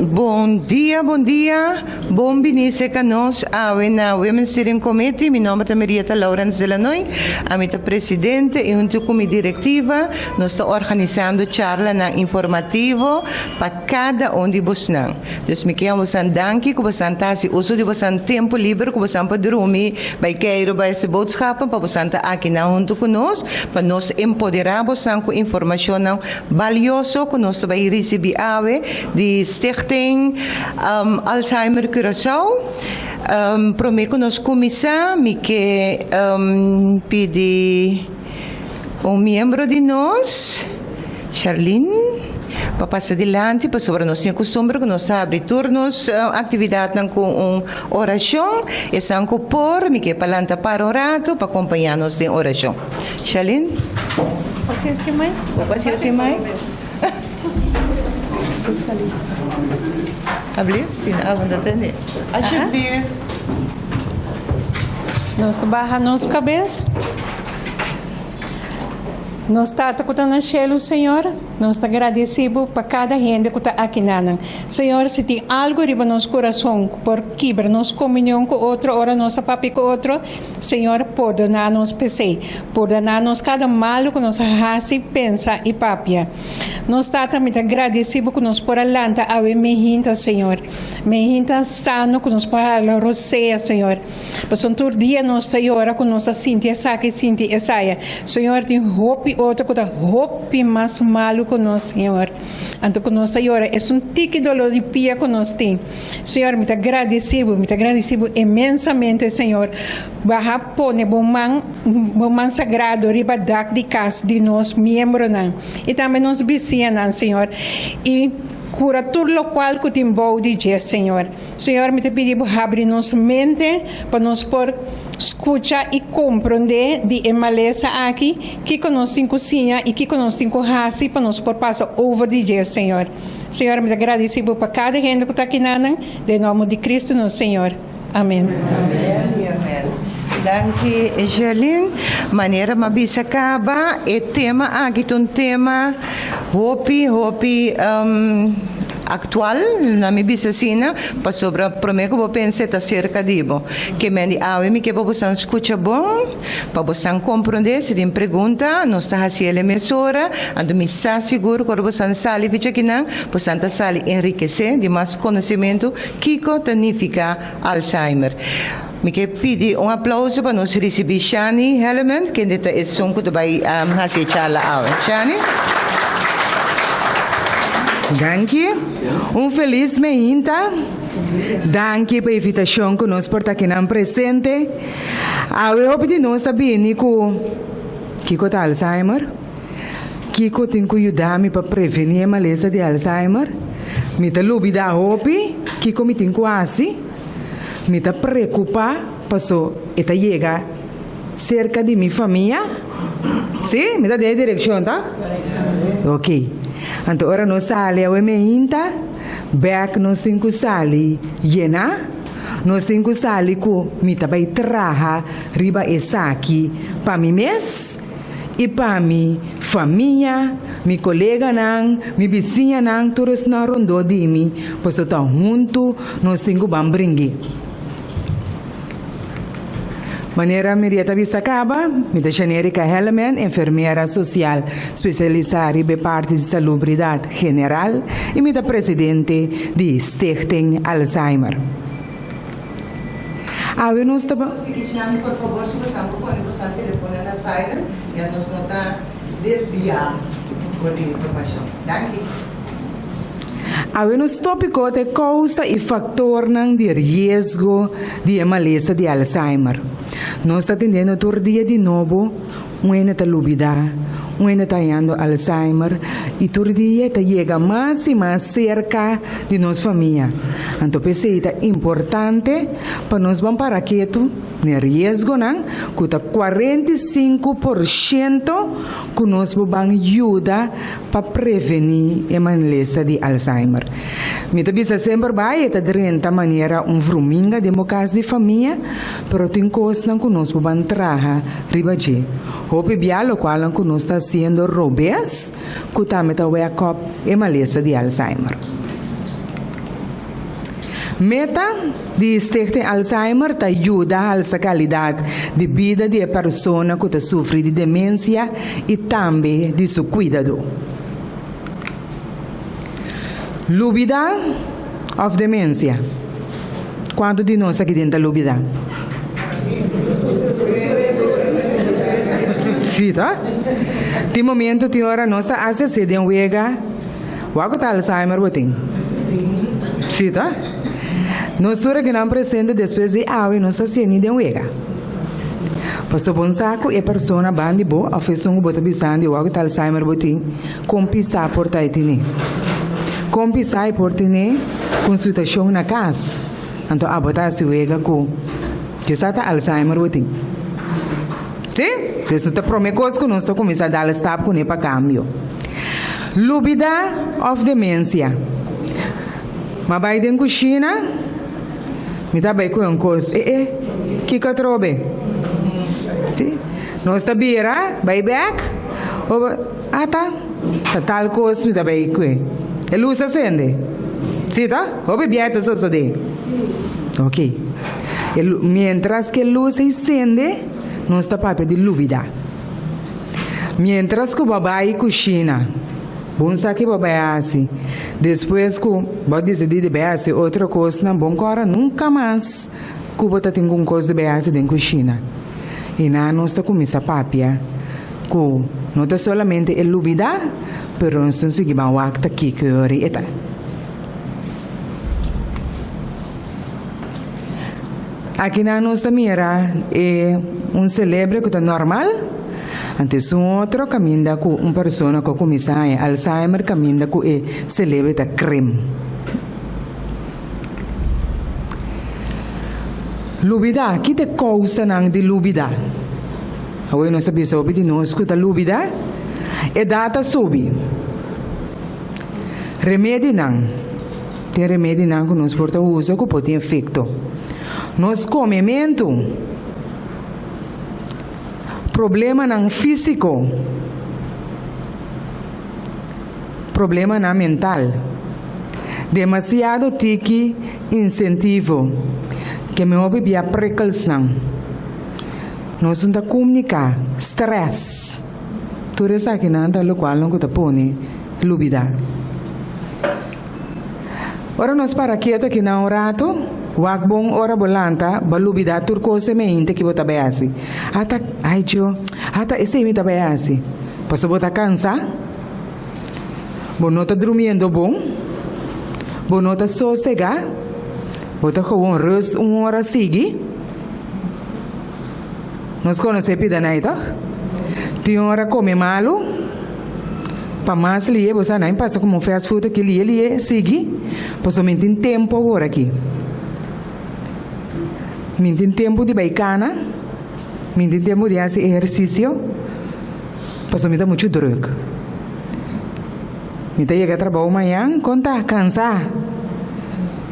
Bon dia, bon dia. Bon bini serka nos awe na Women's Steering Committee. Mi nomber ta Mirieta Laurens de Lanoy. Ami ta presidente i huntu ku mi direktiva nos ta organisando charlanan informativo pa kada un di bosnan. Dus mi ke bosan danki ku bosan ta hasi uso di bosan tempu liber ku bosan por drumi, bai keiru, bai hasi boodschappen pa bosan ta akinan huntu ku nos pa nos empoderá bosan ku informashonnan balioso ku nos ta bai risibí awe di Stichting Alzheimer Curaçao. Promé ku nos kuminsá mi ke pidi un miembro di nos, Sharlene, pa pasa dilanti pasobra nos tin e kustumber ku nos ta habri tur nos aktividatnan ku un orashon. Esnan ku por, mi ke pa lanta para un ratu pa kompañá nos den orashon. Sharlene? Pasensia mai. Bo pasensia mai. Ablief? Si no, abo no ta tende. Alsjeblieft. Nos ta baha nos kabes. Nos Tata ku ta na shelu, Señor, nos ta gradisí Bo pa kada hende ku ta akinanan. Señor, si tin algu riba nos kurason ku por kibra nos komunion ku otro ora nos a papia ku otro, Señor, pordoná nos p'esei. Pordoná nos kada malu ku nos a hasi, pensa i papia. Nos Tata, mi ta gradisí Bo ku nos por a lanta awe mehinta, Señor. Mehinta sano ku nos por hala rosea, Señor. Pasobra tur dia nos ta yora ku nos a sinti esaki, sinti esaya. Señor, tin hopi otro ku ta hopi mas malu ku nos, Señor. Anto ku nos ta yora esun tiki doló di pia ku nos tin. Señor, mi ta gradisí Bo, mi ta gradisí Bo inmensamente, Señor. Baha pone Bo man, Bo man sagrado riba dak di kas di nos miembronan i tambe nos bisiñanan, Señor, i kura tur lokual ku tin bou di dje, Señor. Señor, mi ta pidi Bo habri nos mente pa nos por skucha i komprondé di e malesa aki, kiko nos tin ku siña i kiko nos tin ku hasi pa nos por pasa over di dje, Señor. Señor, mi ta gradisí Bo pa kada hende ku ta akinanan, den nòmber di Kristu nos Señor. Amen. Amen i amen. Danki Sherlyn. Manera mi a bisa kaba, e tema aki ta un tema hopi hopi aktual, na mi bisa asina, pasobra promé ku bo pensa e ta serka di bo. Ke men di awe mi ke pa bo san skucha bon. Pa bosan komprondé, si tin pregunta, nos ta hasi el e mesora, anto mi sa sigur ku ora bosan sali fichakinan, bosan ta sali enrikesé di mas konosementu kiko ta nifiká Alzheimer. Mi ke pidi un aplouso pa nos risibí Shani Helleman, kende ta esun ku ta bai hasi e charla awe. Shani? Danki. Un felis meinta. Danki pa e invitashon ku nos por ta akinan presente. Awe hopi di nos a bini ku, Kiko ta Alzheimer? Kiko tin ku yuda mi pa prevení e malesa di Alzheimer? Mi ta lubidá hopi kiko mi tin ku hasi? Mi ta preokupá paso e ta yega serka di mi famia? Sí, mi ta den e direkshon, ta? Oke. Anto ora nos sali awe meinta, bèk nos tin ku sali yená. Nos tin ku sali ku mi ta bai traha riba esaki pa mi mes i pa mi famia, mi koleganan, mi bisiñanan, tur esnan rondó di mi, pasobra ta huntu nos tin ku ban bring'é. Manera Miriet a bisa kaba, mi ta Shanerica Helleman, enfermera sosial spesialisá riba e parti di salubridat general i mi ta presidente di Stichting Alzheimer. Awe nos ta. Nos di Kishani, por fabor si bosan por pone bosan telefonan na silent, ya nos no ta desviá for di informashon. Danki. Awe nos tópiko ta e kousa i faktornan di riesgo di e malesa di Alzheimer. Nos ta tendendo tur dia di nobo un hende ta lubidá, un hende ta hañando Alzheimer i tur dia e ta yega mas i mas serka di nos famia. Anto p'esei ta importante pa nos ban para ketu n'e riesgonan ku ta 45% ku nos por ban yuda pa prevení e malesa di Alzheimer. Mi ta bisa semper bai e ta drenta manera un vruminga den bo kas di famia, pero tin kosnan ku nos por ban traha riba dje. Hopi bia lokualnan ku nos ta hasiendo robes ku tambe ta wek op e malesa di Alzheimer. Meta di Stichting Alzheimer ta yuda halsa kalidat di bida di e persona ku ta sufri di demensia i tambe di su kuidadó. Lubidá òf demensia? Kuantu di nos aki den ta lubidá? Sí, ta? Tin momento, tin ora nos ta hasi así den wega. Wak ku ta Alzheimer bo tin? Sí, ta? Nos tur akinan presente despues di awe nos ta sieni den wega. Pasobra bo sa ku e persona ban di bo òf esun ku bo ta bisandi wak ku ta Alzheimer bo tin, kon pisá por ta e tene? Kon pisá e por tene ku un situashon na kas? Anto abo ta hasi wega ku kisá ta Alzheimer bo tin. Sí, esei ta promé kos ku nos ta kuminsá dal stap kuné pa kambio. Lubidá òf demensia. M'a bai den kushina, mi ta bai ku un kos. E e, kiko atrobe? Sí, nos ta bira bai bèk, ata, ta tal kos mi ta bai ku e. E lus a sende. Sí ta? Hopi biaha ta sosodé. Ok. E mientras ku e lus ei sende, nos ta papia di lubidá. Mientras ku bo a bai kushina, bon sa ke bo bai hasi. Despues ku bo disidí di bai hasi otro kosnan, bon kòrda nunka mas ku bo ta tin ku un kos di bai hasi den kushina. I nan nos ta kuminsá papia ku no ta solamente e lubidá, pero nos tin sigui ban wak ta kiko e ora e ta. Akinan nos ta mira e un selebre ku ta normal, anto esun otro kaminda ku un persona ku a kuminsá haña Alzheimer kaminda ku e selebre ta krem. Lubidá, ki ta e kousanan di lubidá? Awor nos a bisa hopi di nos ku ta lubidá, edat ta subi. Remedinan. Tin remedinan ku nos por ta usa ku por tin efekto. Nos komementu, problemanan físiko, problemanan mental, demasiado tiki insentivo, ke mi hopi bia prikkelsnan. Nos no ta kumniká, strès, tur esakinan ta lokualnan ku ta pone lubidá. Ora nos para ketu aki na un ratu, wak bon ora bo lanta, bo a lubidá tur kos e meinte ki bo ta bai hasi. Ata, ai Djo, ata esei mi ta bai hasi. Pasobra bo ta kansá, bo no ta drumiendo bon, bo no ta sosegá, bo ta gewoon rust un ora sigui. Nos konosé pidanai tòg? Tin ora kome malu, pa mas lihe bo sa nan pasa komo un fast food aki lihe lihe sigui, pasobra mi tin tempu awor aki. Mi tin tempu di bai kana, mi tin tempu di hasi ehersisio, pasobra mi ta muchu drùk. Mi ta yega trabou mañan, kon ta? Kansá.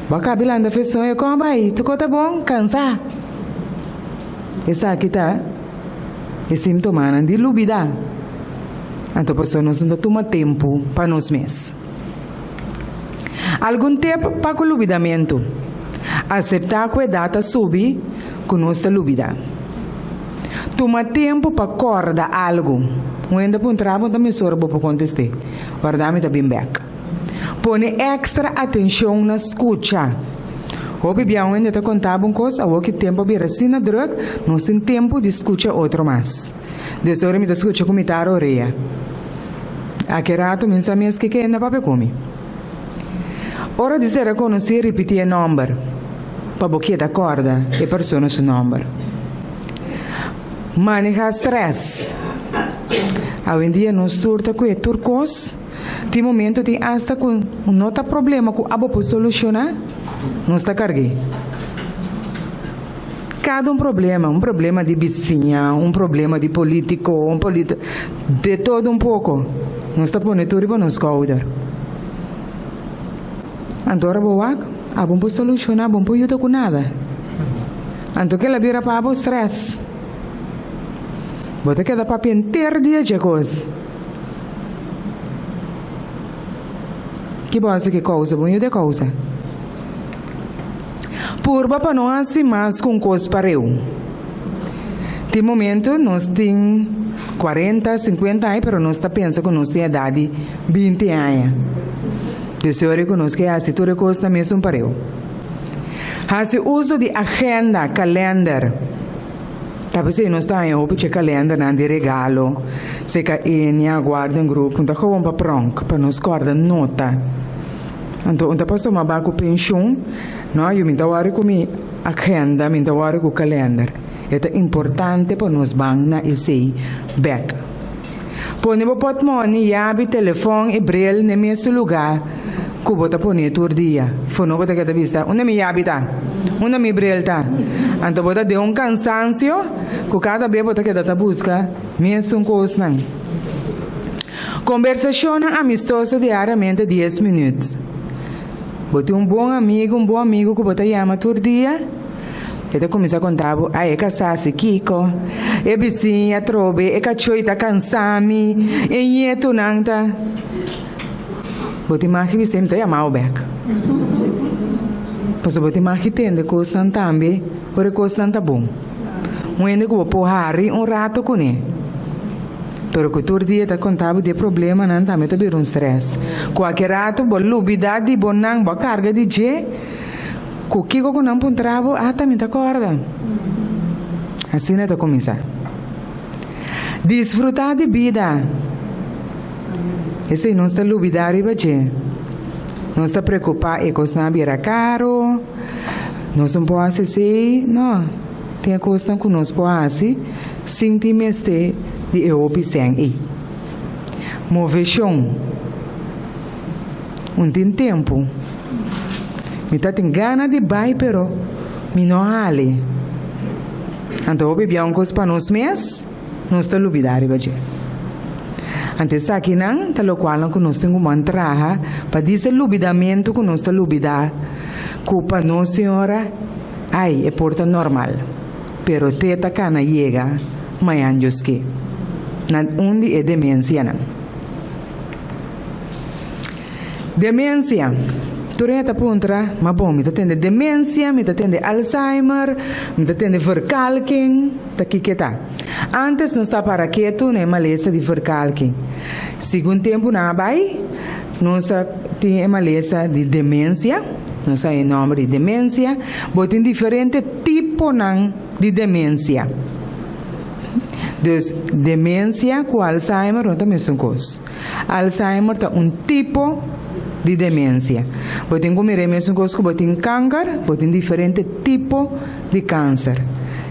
Bo a kabi lanta fe soño, kon a bai? Tur kos ta bon? Kansá. Esaki ta e sintomanan di lubidá. Anto pasobra nos no ta tuma tempu pa nos mes. Algun tep pa ku lubidamentu. Aseptá ku edat ta subi ku nos ta lubidá. Tuma tempu pa kòrda algu. Un hende a puntra bo, ta mesora bo por kontest'é. Wardá mi ta bin bèk. Pone èkstra atenshon na skucha. Hopi bia un hende ta konta bo un kos, awor ki tempu a bira asina drùk, nos tin tempu di skucha otro mas. Des ora mi ta skucha ku mitar orea. Aki ratu mi sa mes kiko hende a papia ku mi. Ora di sera konosí ripití e nòmber pa bo keda kòrda e persona su nòmber. Manehá strès. Awendia nos tur ta kue tur kos. Tin momento tin asta ku no ta problema ku abo por solushoná, nos ta karg'é. Kada un problema, un problema di bisiña, un problema di polítiko, un polít, de todo un poko, nos ta pone tur riba nos skouder. Anto ora bo wak, abo no por solushoná, abo no por yuda ku nada. Anto kila bira pa abo strès. Bo ta keda papia henter dia dje kos. Ki bo hasi ki kousa? Bo yuda e kousa. Purba pa no hasi mas ku un kos pareu. Tin momento nos tin kuarenta, sinkuenta aña pero nos ta pensa ku nos tin edat di binti aña. Dus e ora ku nos ke hasi tur e kos na mesun pareu. Hasi uso di agenda, kalender. Ta p'esei nos ta haña hopi dje kalendernan di regalo, seka Enia, Guardian Group, un ta gewoon pa pronk, pa nos kòrda nota. Anto un ta pasó maba ku penshun, no, yu mi ta wòri ku mi agenda, mi ta wòri ku kalender. E ta importante pa nos ban na esei bèk. Pone bo pòtmòni, yabi, telefòn i bril n'e mesun lugá ku bo ta pone tur dia. Fono bo ta keda bisa, Unda mi yabi ta? Unda mi bril ta? Anto bo ta den un kansansio ku kada be bo ta keda ta buska mesun kosnan. Kombersashonnan amistoso diariamente dies minüt. Bo tin un bon amigu, un bon amigu ku bo ta yama tur dia? E ta kuminsá konta bo, Ai, e kasá si kiko, e bisiña atrobe, e kachoi ta kansá mi, e ñetunan ta. Bo tin magi bis'é, mi ta yama bo bèk. Pasobra bo tin magi tende kosnan tambe ora e kosnan ta bon. Un hende ku bo por hari un rato kuné, pero ku tur dia ta konta bo di e problemanan tambe ta bira un strès. Kualke rato bo lubidá di bo nan, bo a karga di dje. Ku kiko ku nan puntra bo, ata mi ta kòrda. Asina ta kuminsá. Disfrutá di bida. Esei nos ta lubidá riba dje. Nos ta preokupá e kosnan a bira karu, nos no por hasi esei. No, tin e kosnan ku nos por hasi sin tin mester di e hopi sèn ei. Moveshon. Un tin tempu. Mi ta tin gana di bai pero mi no hali. Anto hopi bia un kos pa nos mes, nos ta lubida riba dje. Anto esakinan ta lokualnan ku nos tin ku man traha pa disa lubidamentu ku nos ta lubida ku pa nos señora, ai, e por ta normal. Pero te ta kana yega mañan Dios ke. Na un di e demensianan. Demensia. Tur hende ta puntra, ma bon, mi ta tende demensia, mi ta tende Alzheimer, mi ta tende verkalking, ta kiko e ta? Antes nos ta para ketu na e malesa di verkalking. Segun tempunan a bai, nos a tin e malesa di demensia, nos a haña e nòmber di demensia. Bo tin diferente tiponan di demensia. Dus, demensia ku Alzheimer no ta mesun kos. Alzheimer ta un tipo di demensia. Bo tin ku mira e mesun kos ku bo tin kanker, bo tin diferente tipo di kanser.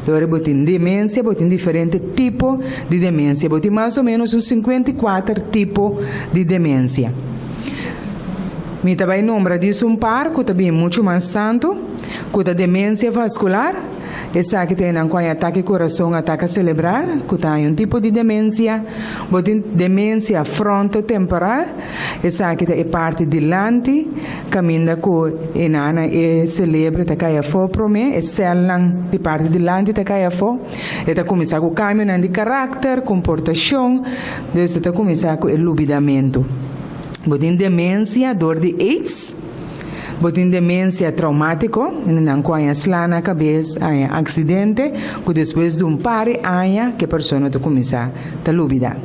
E ora bo tin demensia, bo tin diferente tipo di demensia. Bo tin mas o ménos un 54 tipo di demensia. Mi ta bai nombra dis un par ku ta bin muchu mas tantu, ku ta demensia vaskular. Esaki ta enan ku haña atake kurason, ataka selebral, ku ta haña un tipo di demensia. Bo tin demensia frontotemporal, esaki ta e parti dilanti kaminda ku e nana e selebre ta kai afó promé, e sèlnan di parti dilanti ta kai afó. E ta kuminsá ku kambionan di karakter, komportashon, dus e ta kuminsá ku e lubidamentu. Bo tin demensia dor di aids. Bo tin demensia traumátiko, hendenan ku haña sla na kabes, haña aksidente, ku despues di un par di aña ku e persona ta kuminsá ta lubidá.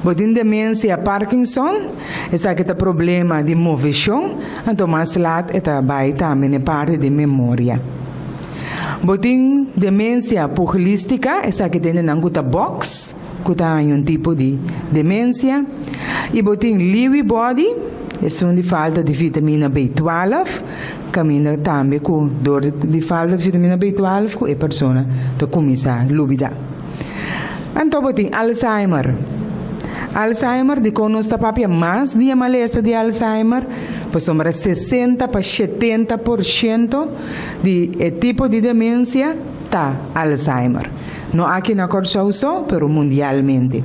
Bo tin demensia Parkinson, esaki ta problema di moveshon, anto mas lat e ta bai tambe na e parti di memoria. Bo tin demensia pugilístika, esaki ta hendenan ku ta bòks. Ku ta haña un tipo di demensia. I bo tin Lewy body, esun di falta di vitamina B twaalf, kaminda tambe ku dor di falta di vitamina B twaalf ku e persona ta kuminsá lubidá. Anto bo tin Alzheimer. Alzheimer, dikon nos ta papia mas di e malesa di Alzheimer? Pasobra 60 pa 70% di e tipo di demensia ta Alzheimer. No aki na Kòrsou so, pero mundialmente.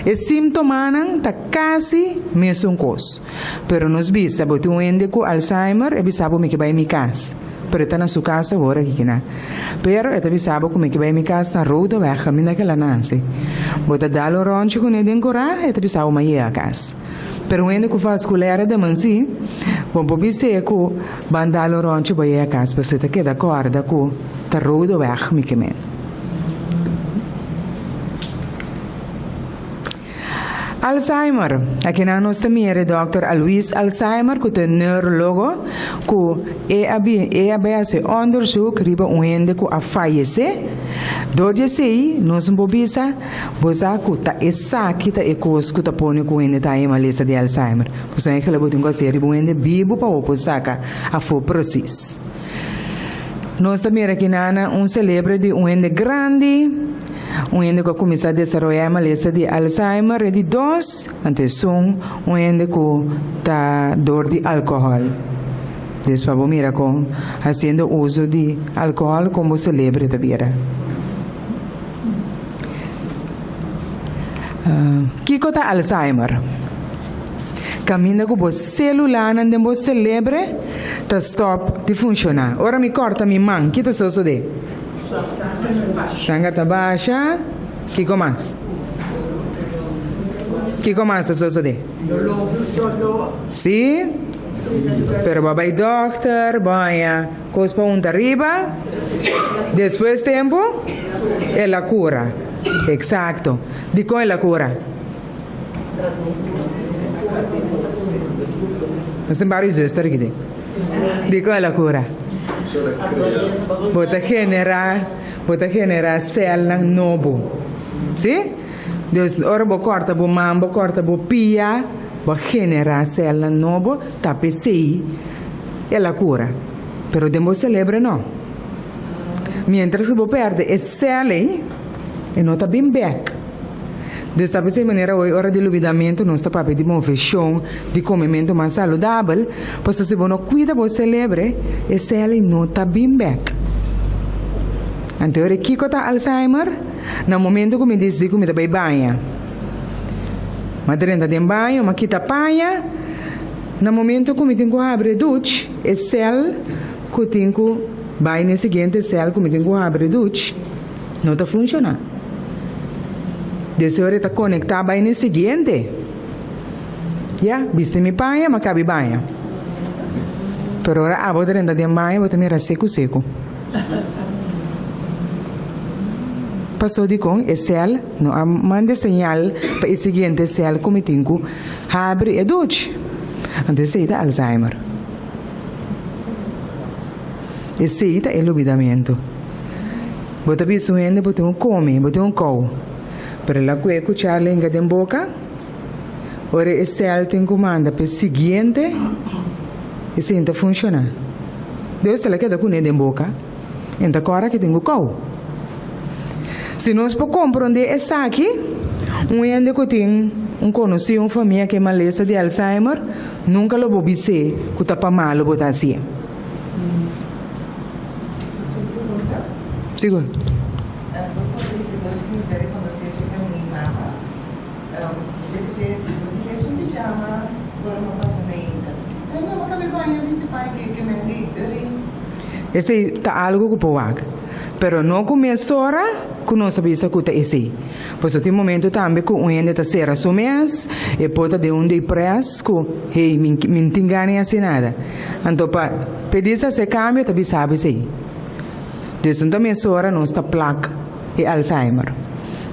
E símtomanan ta kasi mesun kos. Pero nos bisa, bo tin un hende ku Alzheimer, e bisa bo mi ke bai mi kas. Pero e ta na su kas awor aki kina. Pero e ta bisa bo ku mi ke bai mi kas na Rodeweg, kaminda ke el a nase. Bo ta dal un ròntje kuné den kurá, e ta bisa bo m'a yega kas. Pero un hende ku vasculaire dementie, bo por bis'é ku ban dal un ròntje bo yega kas, pasobra e ta keda kòrda ku ta Rodeweg mi ke men. Alzheimer, Akinan nos ta mira e dòkter Alois Alzheimer ku ta e neurologo ku e a bin e a bai hasi onderzoek riba un hende ku a fayesé. Dor di esei nos no por bisa bo sa ku ta esaki ta e kos ku ta pone ku un hende ta haña malesa di Alzheimer. Pasobra eigenlijk bo tin ku hasié riba un hende bibu pa bo por saka afó presis. Nos ta mira akinan un selebre di un hende grandi. Un hende ku a kuminsá desaroyá e malesa di Alzheimer e di dos, anto esun un hende ku ta dor di alkohòl. Dus pa bo mira kon hasiendo uso di alkohòl kon bo selebre ta bira. Kiko ta Alzheimer? Kaminda ku bo selulanan den bo selebre ta stòp di funshoná. Ora mi kòrta mi man, ki ta sosodé? Sanger ta basha. Kiko mas? Kiko mas ta sosodé? Sí, pero bo a bai dòkter, bo haña kos pa unta riba. Despues tempu, el a kura. Eksakto. Dikon el a kura? Nos tin bario zuster aki den. Dikon el a kura? Bo ta generá, bo ta generá sèlnan nobo. Sí? Dus ora bo kòrta bo man, bo kòrta bo pia, bo a generá sèlnan nobo, ta p'esei el a kura. Pero den bo selebre no. Miéntras ku bo pèrdè e sèl ei, e no ta bin bèk. Dus ta p'esei manera hoy ora di lubidamentu nos ta papia di moveshon, di komementu mas saludabel, pasobra si bo no kuida bo selebre, e sèl ei no ta bin bèk. Anto ora kiko ta Alzheimer? Na momento ku mi disidi ku mi ta bai baña, m'a drenta den baño, m'a kita paña, na momento ku mi tin ku habri e duch, e sèl ku tin ku bai na e siguiente sèl ku mi tin ku habri e duch, No ta funciona. Deseo e ta conecta bay n'e siguiente. Ya, bisti mi paña, ma cabi baña. Pero ora abo drenta den baño bo ta mira secu secu. Paso dicon e cel no a manda señal pa e siguiente cel cu mi tin cu habri e duch. Anto esey ta Alzheimer. Esey ta e lubidamento. Bo ta bisa un hende bo tin un come, bo tin un kou. Pero el a kue kuchar lenga den boka, ora e sèl tin ku manda p'e siguiente, esei no ta funshoná. Dus el a keda kuné den boka, e no ta kòrda ke tin ku kou. Si nos por komprondé esaki, un hende ku tin un konosí, un famia ku e malesa di Alzheimer, nunka lo bo bis'é ku ta pa malu bo ta hasié. Sigur. Esei ta algu ku por wak, pero no ku mesora ku nos ta bisa ku ta esei. Pasobra tin momento tambe ku un hende ta sera su mes, e por ta den un depres ku, hey, mi no tin gana di hasi nada. Anto pa pedí sa hasi kambio ta bisa bo esei. Dus un ta mesora nos ta plak e Alzheimer.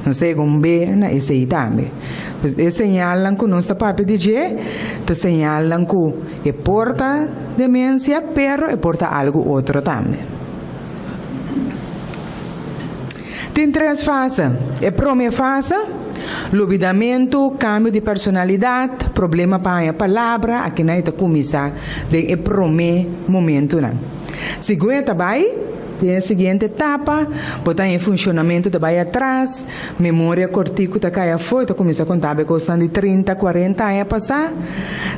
Nos ta yega un be na esei tambe. Pues e señalnan ku nos ta papia di dje ta señalnan ku e por ta demensia pero e por ta algu otro tambe. Tin tres fase. E prome fase, lubidamentu, kambio di personalidat, problema pa haña palabra, akinan e ta kuminsá den e prome momentunan. Segun e ta bai den e siguiente etapa, bo ta haña e funshonamentu ta bai atras, memoria kortiku ta kai afó, e ta kuminsá konta bo e kosnan di trinta, kuarenta aña pasá,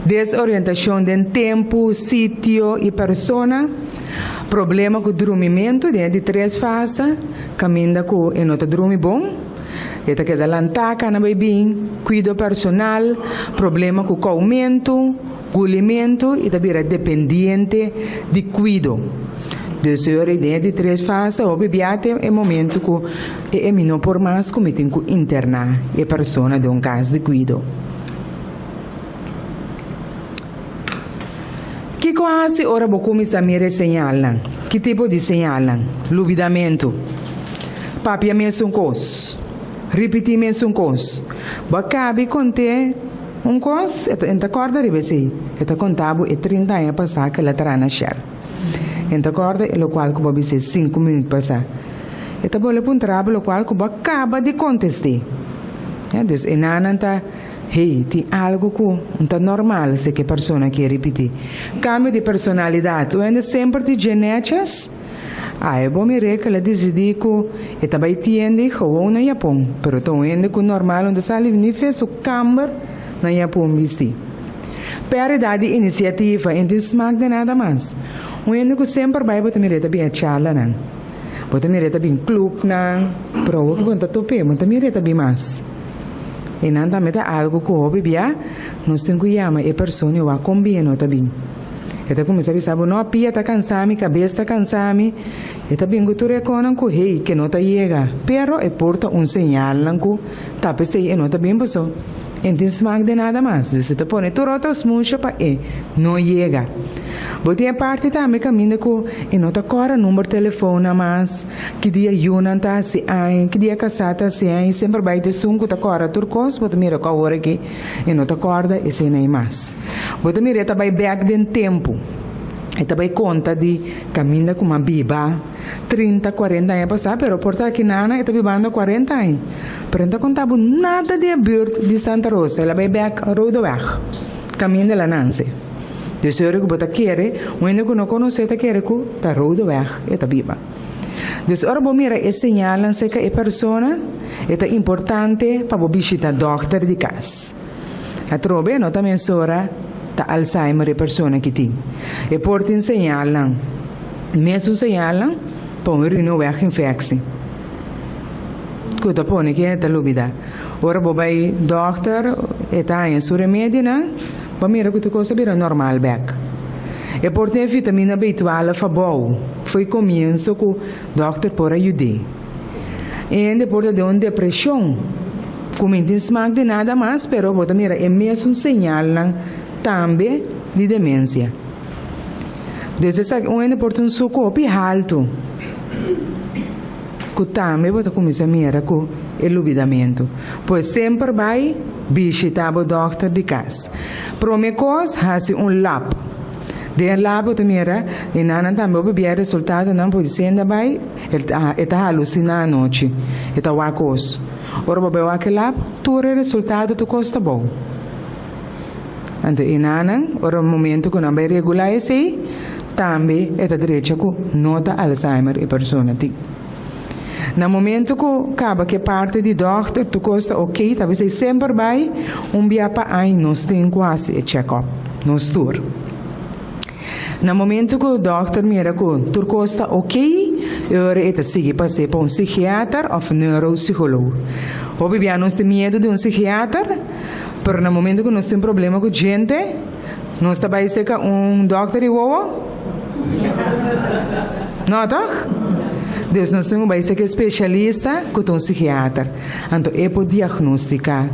desorientashon den tempu, sitio i persona. Problema ku drumimentu den e di tres fase, kaminda ku e no ta drumi bon, e ta keda lantá kana bai bin, kuido personal, problema ku koumentu, gulimentu i ta bira dependiente di kuido. Dus e ora ei den e di tres fase hopi bia te e momentu ku e e mi no por mas ku mi tin ku interná e persona den un kas di kuido. Kiko hasi ora bo kuminsá mira e señalnan? Ki tipo di señalnan? Lubidamentu. Papia mesun kos. Ripití mesun kos. Bo a kabi kont'é un kos, e ta e ta kòrda riba esei. E ta konta bo e trinta aña pasá ku el a traha na Shell. E ta kòrda e lokual ku bo a bis'é sinku minüt pasá. E ta bole puntra bo lokual ku bo a kaba di kontest'é. Ya, dus e nannan ta. Hey, tin algu ku un ta normal si ke persona ke ripití. Kambio di personalidat. Un hende semper di dje nètjes? Ai, bo mir'é ku el a disidí ku e ta bai tiende gewoon na Japon, pero ta un hende ku normal un ta sali ni fe su kamber na Japon bistí. Pèrdida di inisiativa, e no tin smak di nada mas. Un hende ku semper bai bo ta mir'é ta bin a charlanan. Bo ta mir'é ta bin klupnan, pero awor ku bo no ta top'é, bo no ta mir'é ta bin mas. E nan tambe ta algu ku hopi bia nos tin ku yama e persona i wak kon bien no ta bin. E ta kuminsá bisa bo, no, pia ta kansa mi, kabes ta kansa mi. E ta bin ku tur e konan ku hey ke no ta yega. Pero e por ta un señalnan ku ta p'esei e no ta bin paso e no tin smak den nada mas. Dus e ta pone tur otro smusha pa e no yega. Bo tin e parti tambe kaminda ku e no ta kòrda number telefonnan mas. Ki dia yunan ta hasi aña, ki dia kasá ta hasi aña, semper bai ta esun ku ta kòrda tur kos, bo ta mira ku awor aki e no ta kòrda esei ei mas. Bo ta mira e ta bai bèk den tempu, e ta bai konta di kaminda ku m'a biba trinta, kuarenta aña pasá, pero por ta aki nana e ta bibando kuarenta aña, pero e no ta konta bo nada di e bùrt di Santa Rosa, el a bai bèk Rodeweg, kaminda el a nanse. Dus e ora ku bo ta kere, un hende ku no konosé ta kere ku ta Rodeweg e ta biba. Dus ora bo mira e señalnan serka e persona, e ta importante pa bo bishita dòkter di kas. Atrobe no ta mesora ta Alzheimer e persona ki tin. E por tin señalnan, mesun señalnan pa un urineweginfectie ku ta pone ku e ta lubida. Ora bo bai dòkter e ta haña su remedionan, bo mira ku tur kos a bira normal bèk. E por tin e vitamina B12 abou. Foi komienso ku dòkter por a yud'é. E hende por ta den un depreshon ku mi tin smak di nada mas pero bo ta mira e mesun señalnan tambe di demensia. Des esaki un hende por tin un suku hopi haltu ku tambe bo ta kuminsá mira ku e lubidamentu. Pues semper bai bishita bo dòkter di kas. Prome kos hasi un lab. Den e lab bo ta mira e nannan tambe bo bia e resultadonan por diciendo bai e ta haluciná anochi, e ta wak kos. Ora bo bai wak e lab tur e resultado tur kos ta bou. Anto e nannan ora momento ku nan bai regulá esei tambe e ta drecha ku no ta Alzheimer e persona tin. Na momento ku kaba ku e parti di dòkter tur kos ta ok ta bisa semper bai un bia pa aña nos tin ku hasi e check up nos tur. Na momento ku dòkter mira ku tur kos ta ok e ora e ta sigui pas'é pa un psikiater òf neuropsikolog. Hopi bia nos tin miedu di un psikiater pero na momento ku nos tin problema ku djente nos ta bai serka un dòkter di wowo? No toch? Dus nos tin ku bai serka e spesialista ku ta un psikiater. Anto e por diagnostika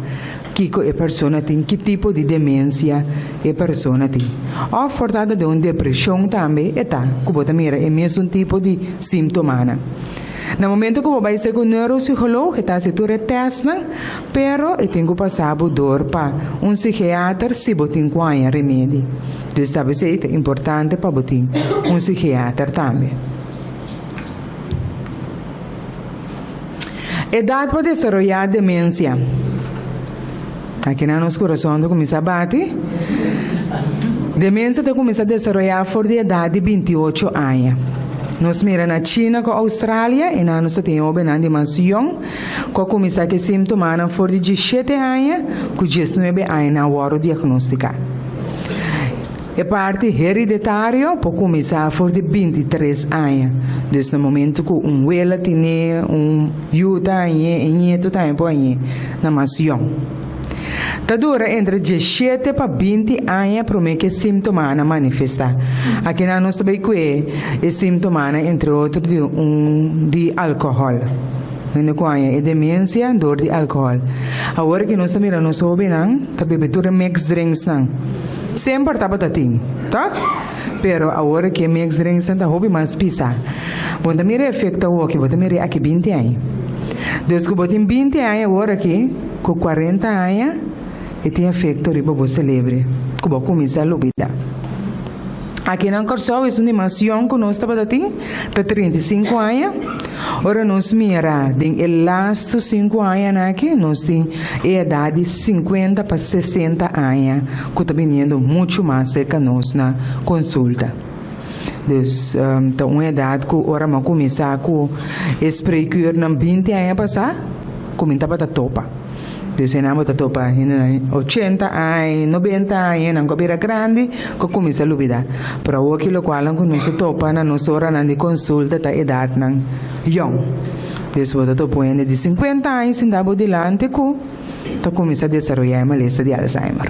kiko e persona tin, ki tipo di demensia e persona tin. Òf por ta den un depreshon tambe e ta, ku bo ta mira e mesun tipo di símtomanan. Na momento ku bo bai serka un neuropsikoloog e ta hasi tur e tèstnan, pero e tin ku pasa bo dor pa un psikiater si bo tin ku haña remedi. Dus ta p'esei ta importante pa bo tin un psikiater tambe. Edat pa desaroyá demensia. Akinan nos kurason ta kuminsá bati. Demensia ta kuminsá desaroyá for di edat di binti ocho aña. Nos mira na China ku Australia, e nan nos ta tin hóbennan di mas yòn ku a kuminsá ku e símtomanan for di diesshete aña ku diesnuebe aña nan a wòrdu diagnostiká. E parti hereditario por kuminsá for di bintitres aña. Dus na momentu ku un wela tine un yu ta hañ'é, e ñetu tambe por hañ'é na mas yòn. Ta dura entre diesshete pa binti aña promé ku e símtomanan manifestá. Akinan nos ta bai kue e símtomanan entre otro di un di alkohòl. Hende ku haña e demensia dor di alkohòl. Awor ki nos ta mira nos hóbennan ta bebe tur e mixed drinksnan. Semper tabata tin, tòg? Pero awor aki e mix drinks nan ta hopi mas pisa. Bo no ta mira e efecto awoki, bo ta mira e aki binti aña. Dus ku bo tin binti aña awor aki, ku cuarenta aña, e tin efecto riba bo celebre, ku bo a cuminsa lubida. Aki na Kòrsou esun di mas yòn ku nos tabata tin ta 35 aña. Ora nos mira den e lastu sinku añanan aki nos tin e edat di sinkuenta pa sesenta aña ku ta biniendo muchu mas serka nos na konsulta. Dus ta un edat ku ora mi a kuminsá ku e spreekuurnan binti aña pasá ku mi tabata topa. Dus e nan bo ta topa hendenan ochenta aña, nobenta aña, nan ku a bira grandi ku a kuminsá lubidá. Pero awoki lokualnan ku nos ta topa na nos oranan di konsulta ta edatnan yòn. Dus bo ta topa un hende di sinkuenta aña sintá bo dilanti ku ta kuminsá desaroyá e malesa di Alzheimer.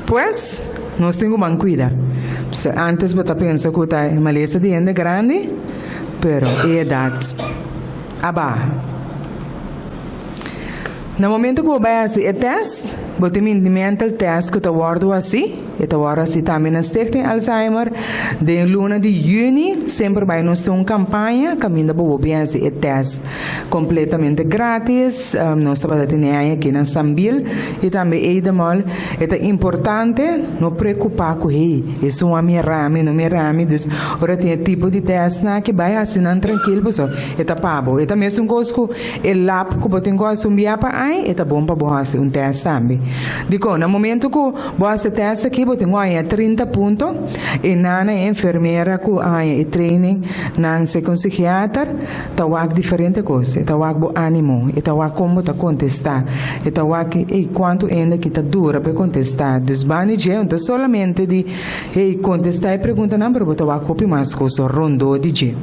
Pues, nos tin ku ban kuida. Antes bo ta pensa ku ta e malesa di hende grandi, pero e edat. A baha. Na momento ku bo bai hasi e tèst, bo tin mindi mental tèst ku ta wòrdu hasi, e ta wòrdu hasi tambe na Stichting Alzheimer. Den luna di yüni semper bai nos tin un kampaña kaminda bo bo bin hasi e tèst kompletamente gratis. Nos tabata tene aña aki na Sambil i tambe Edemol. E ta importante no preokupá ku hey, esun a mira mi, no mira mi. Dus ora tin e tipo di tèstnan aki bai hasi nan trankil pasobra E ta pa bo. E ta mesun kos ku e lab ku bo tin ku hasi un bia pa ai, e ta bon pa bo hasi un tèst tambe. Dikon? Na momentu ku bo hasi e tèst aki, bo tin ku haña 30 punto, e nana, e enfermera ku a haña e training nan seka un sikiater, ta wak diferente kos. E ta wak bo ánimo, e ta wak kon bo ta kontestá, e ta wak ey kuantu hende ki ta dura pa e kontestá. Dus banda dje no ta solamente di hey kontestá e preguntanan, pero bo ta wak hopi mas kos rondó di dje.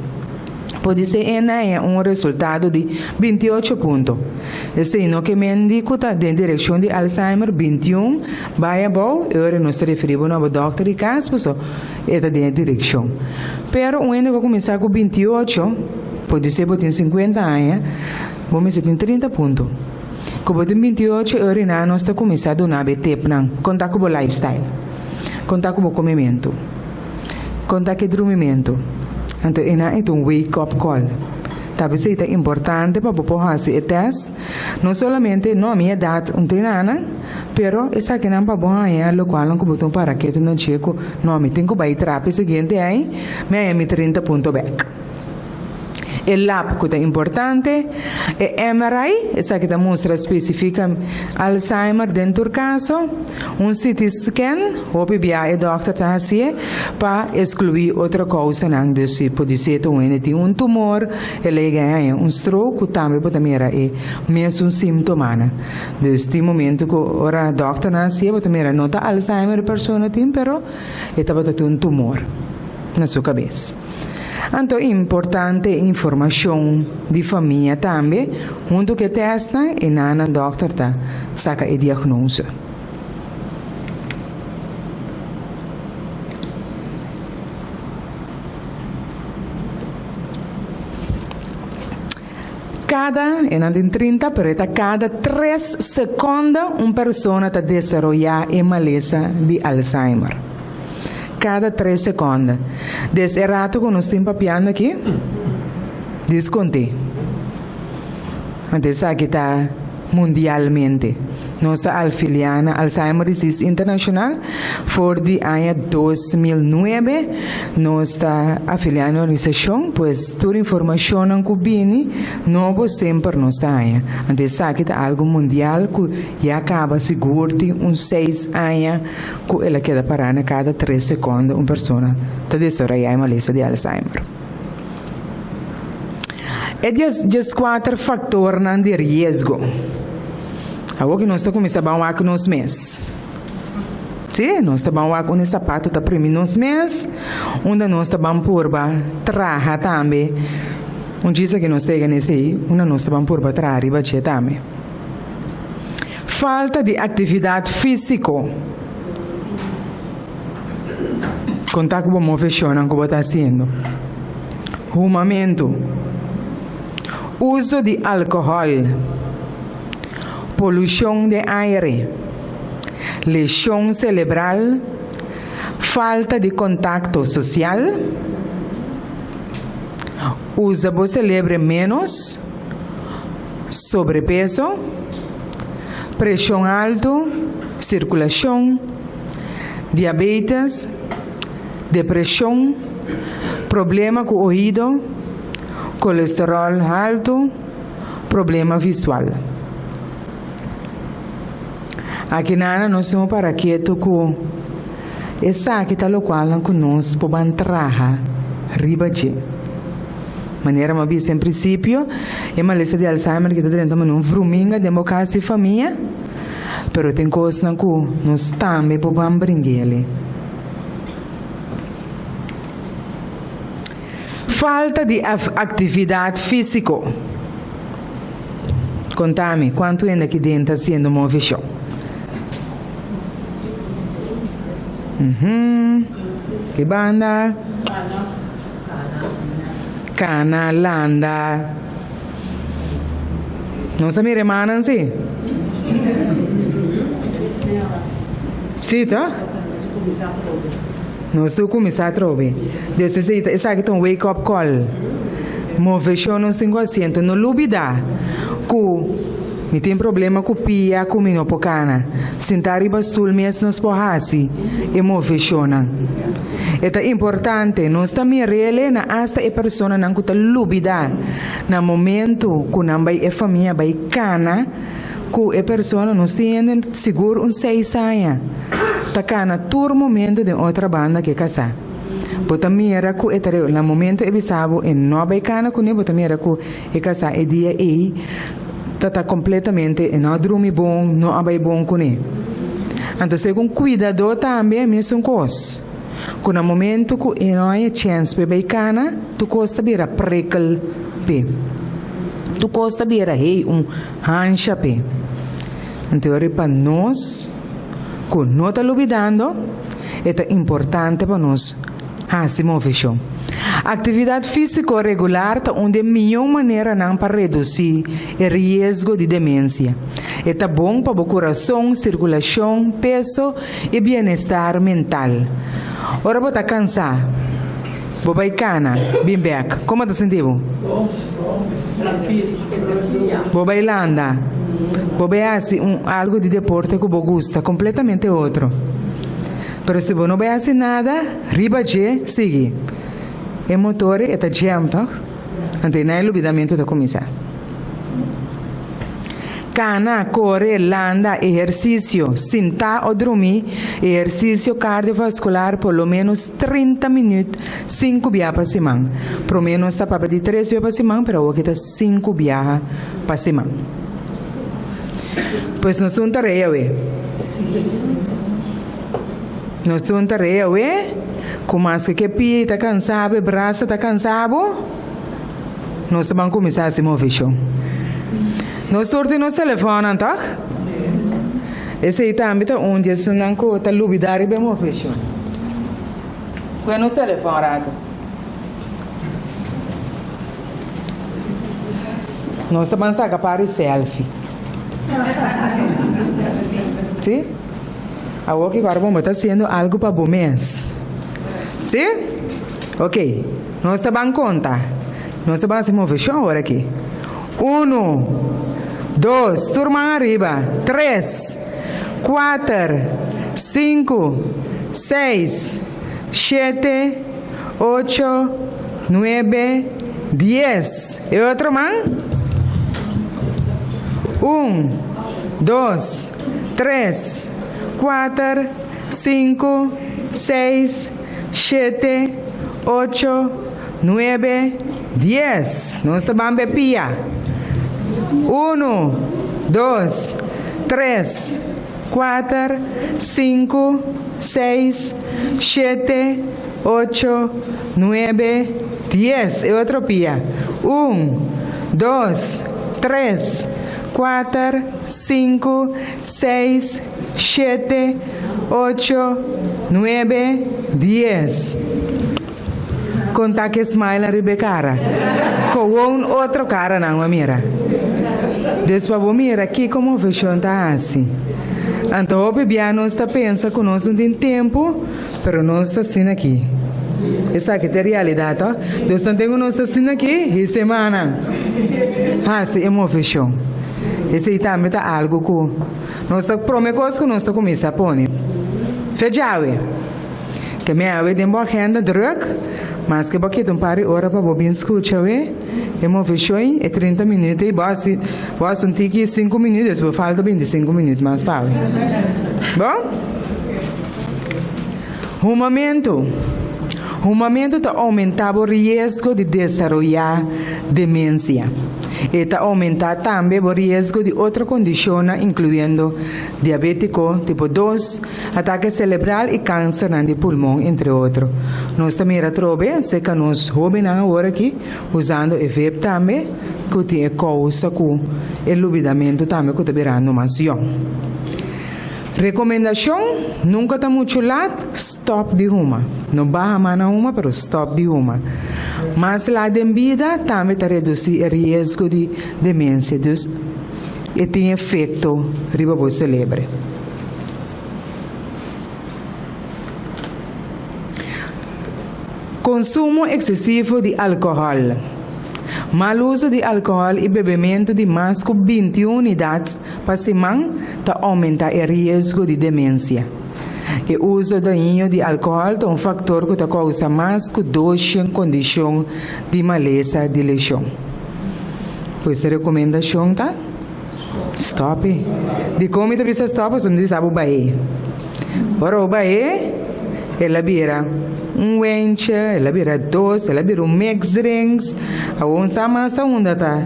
Podisé e na un resultado di 28 punto. Esei no ke men di ku ta den direkshon di Alzheimer 21 bai abou, e ora nos ta referí bo na bo dòkter di kas paso e ta den e direkshon. Pero un hende ku a kuminsá ku 28, podisé bo tin 50 aña, bo mester tin 30 punto. Ku bo tin 28 e ora nan nos ta kuminsá duna bo e tepnan, kon ta ku bo lifestyle, kon ta ku bo komementu. Kon ta ke drumimentu? Anto e nan e ta un wake up call. Ta p'esei ta importante pa bo por hasi e test, no solamente no mi edat un tin aña, pero esakinan pa bo haña lokualnan ku bo ta un para ketu na dje ku no mi tin ku bai trapi siguiente aña mi haña mi 30 punto bek. E lab ku ta importante, e MRI, esaki ta mustra spesifika Alzheimer den tur kaso, un CT scan, hopi bia e dòkter ta hasié pa eskluí otro kousanan, dus si podisé ta un hende tin un tumor, el a yega haña un stroke ku tambe bo ta mira e mesun símtomanan. Dus tin momento ku ora dòkternan hasié bo ta mira no ta Alzheimer e persona tin pero e tabata tin un tumor na su kabes. Anto importante e informashon di famia tambe, huntu ku e tèstnan e nana dòkter ta saka e diagnose. Kada, e nan tin 30, pero e ta kada tres sekonde un persona ta desaroyá e malesa di Alzheimer. Kada tres sekonde. Des e rato ku nos tin papiando aki, diskont'é. Anto esaki ta mundialmente. Nos ta alfiliá na Alzheimer Disease International for di aña 2009. Nos ta afiliá na e organisashon, pues tur informashonnan ku bini nobo semper nos ta haña. Anto esaki ta algu mundial ku ya kaba sigur tin un seis aña ku el a keda pará na kada tres sekondo un persona ta desaroyá e malesa di Alzheimer. E dieskuater faktornan di riesgo. Awor ku nos ta kuminsá ban wak nos mes. Sí, nos ta ban wak unda e sapato ta primi nos mes, unda nos ta ban purba traha tambe. Un djis aki nos ta yega na esei, unda nos ta ban purba traha riba dje tambe. Falta di aktividat físiko. Konta ku bo moveshonnan ku bo ta hasiendo. Humamentu. Uso di alkohòl. Polushon den aire. Leshon selebral. Falta di kontakto sosial, usa bo selebre ménos, sobrepeso, preshon altu, sirkulashon, diabetes, depreshon, problema ku oido, kolesteròl haltu, problema visual. Akinana nos tin un para ketu ku esaki ta lokualnan ku nos por ban traha riba dje. Manera mi a bisa en prinsipio, e malesa di Alzheimer ki ta drenta manera un vruminga den bo kas di famia, pero tin kosnan ku nos tambe por ban bring'el. Falta di aktividat físiko. Konta mi, kuantu hende aki den ta hasiendo moveshon? Uhum. Ki banda? Kana, landa. Nos ta mira e mannan si? Si, toch? Nos tur kuminsá atrobe. Des esei ta esaki ta un wake up call. Moveshon nos tin ku hasi. Anto no lubidá ku mi tin problema ku pia ku mi no por kana. Sintá riba stul mes nos por hasi e moveshonnan. E ta importante nos ta mir'el na asta e personanan ku ta lubidá na momentu ku nan bai e famia bai kana. Ku e persona nos tin hende sigur un seis aña ta kana tur momento den otra banda ke kasá. Bo ta mira ku e ta na momento e bisa bo e no bai kana kuné bo ta mira ku e kasá e dia ei ta ta kompletamente e no a drumi bon, no a bai bon kuné. Anto segun kuidadó tambe mesun kos ku na momento ku e no haña chèns pa e bai kana tur kos ta bira prekel p'e. Tur kos ta bira hey un. Hansha p'e. Anto ora pa nos ku no ta lubidando, e ta importante pa nos hasi moveshon. Aktividat físiko regular ta un di e mihó maneranan pa redusí e riesgo di demensia. E ta bon pa bo kurason, sirkulashon, peso i bienestar mental. Ora bo ta kansá, bo bai kana, bin bèk. Komo ta sinti bo? Bo bai landa. Bo bai hasi un algu di deporte ku bo gusta, kompletamente otro. Pero si bo no bai hasi nada, riba dje sigui. E motor e ta jam, tòg? Anto e na e lubidamentu ta kuminsá. Kana, kore, landa, ehersisio, sintá o drumí, ehersisio kardiovaskular por lo ménos 30 minüt sinku bia pa siman. Promé nos ta papia di tres bia pa siman, pero awoki ta sinku biaha pa siman. Pues nos tin un tarea awe. Nos tin un tarea awe ku maske ke pia i ta kansa bo, e brasa ta kansa bo. Nos ta ban kuminsá hasi movishon. Nos tur tin nos telefònnan, tòg? Esei tambe ta un di esunnan ku ta lubidá riba e movishon. Kue nos telefòn rato. Nos ta ban saka par di selfie. Sí? Awor ki ora bo ta hasiendo algu pa bo mes. Sí? Oké. Nos ta ban konta. Nos ta ban hasi moveshon awor aki. Unu, dos, tur man ariba, tres, kuater, sinku, seis, shete, ocho, nuebe, dies. E otro man? Un, dos, tres, kuater, sinku, seis, Shete, ocho, nuebe, dies. Nos ta ban bepia. Unu, dos, tres, kuater, sinku, seis, shete, ocho, nuebe, dies. E otro pia. Un, dos, tres, kuater, sinku, seis, Shete, ocho, nuebe, dies. Konta ke smile riba e kara. Gewoon otro kara nan a mira. Dus pa bo mira kiko moveshon ta hasi. Anto hopi bia nos ta pensa ku nos no tin tempu, pero nos ta asina aki. Esaki ta e realidat to. Dus nan ten ku nos ta asina aki hi semana hasi e moveshon. Esei tambe ta algu ku nos ta prome kos ku nos ta kuminsá pone. Fe djawe. Ke mi awe den bo agenda druk, maske bo kita un par di ora pa bo bin skucha we e moveshon e 30 minüt ei bo hasi bo hasi un tiki sinku minüt despues bo falta 25 minüt mas pa awe. Bon? Humamentu. Humamentu ta oumentá bo riesgo di desaroyá demensia. E ta oumentá tambe bo riesgo di otro kondishonnan inkluyendo diabétiko tipo dos, Atake selebral i kansernan di pulmon, entre otro. Nos ta mira atrobe serka nos hóbennan awor aki usando e vape tambe ku tin e kousa ku e lubidamentu tambe ku ta birando mas yòn. Rekomendashon, Nunka ta muchu lat, stòp di huma. No baha mas na huma, pero stòp di huma. Mas lat den bida tambe ta redusí e riesgo di demensia, dus e tin efekto riba bo selebre. Konsumo eksesivo di alkohòl. Mal uso di alkohòl i bebementu di mas ku 21 unidat pa siman ta oumentá e riesgo di demensia. E uso dañino di alkohòl ta un faktor ku ta kousa mas ku doshen kondishon di malesa di leshon. Pues e rekomendashon ta. Stop e. Dikon mi ta bisa stop? Pasobra mi ta bisa bo bahe. Ora bo bahe, el a bira un wenche, el a bira dos, el a bira un mix drinks. Awor un sa mas ta unda ta.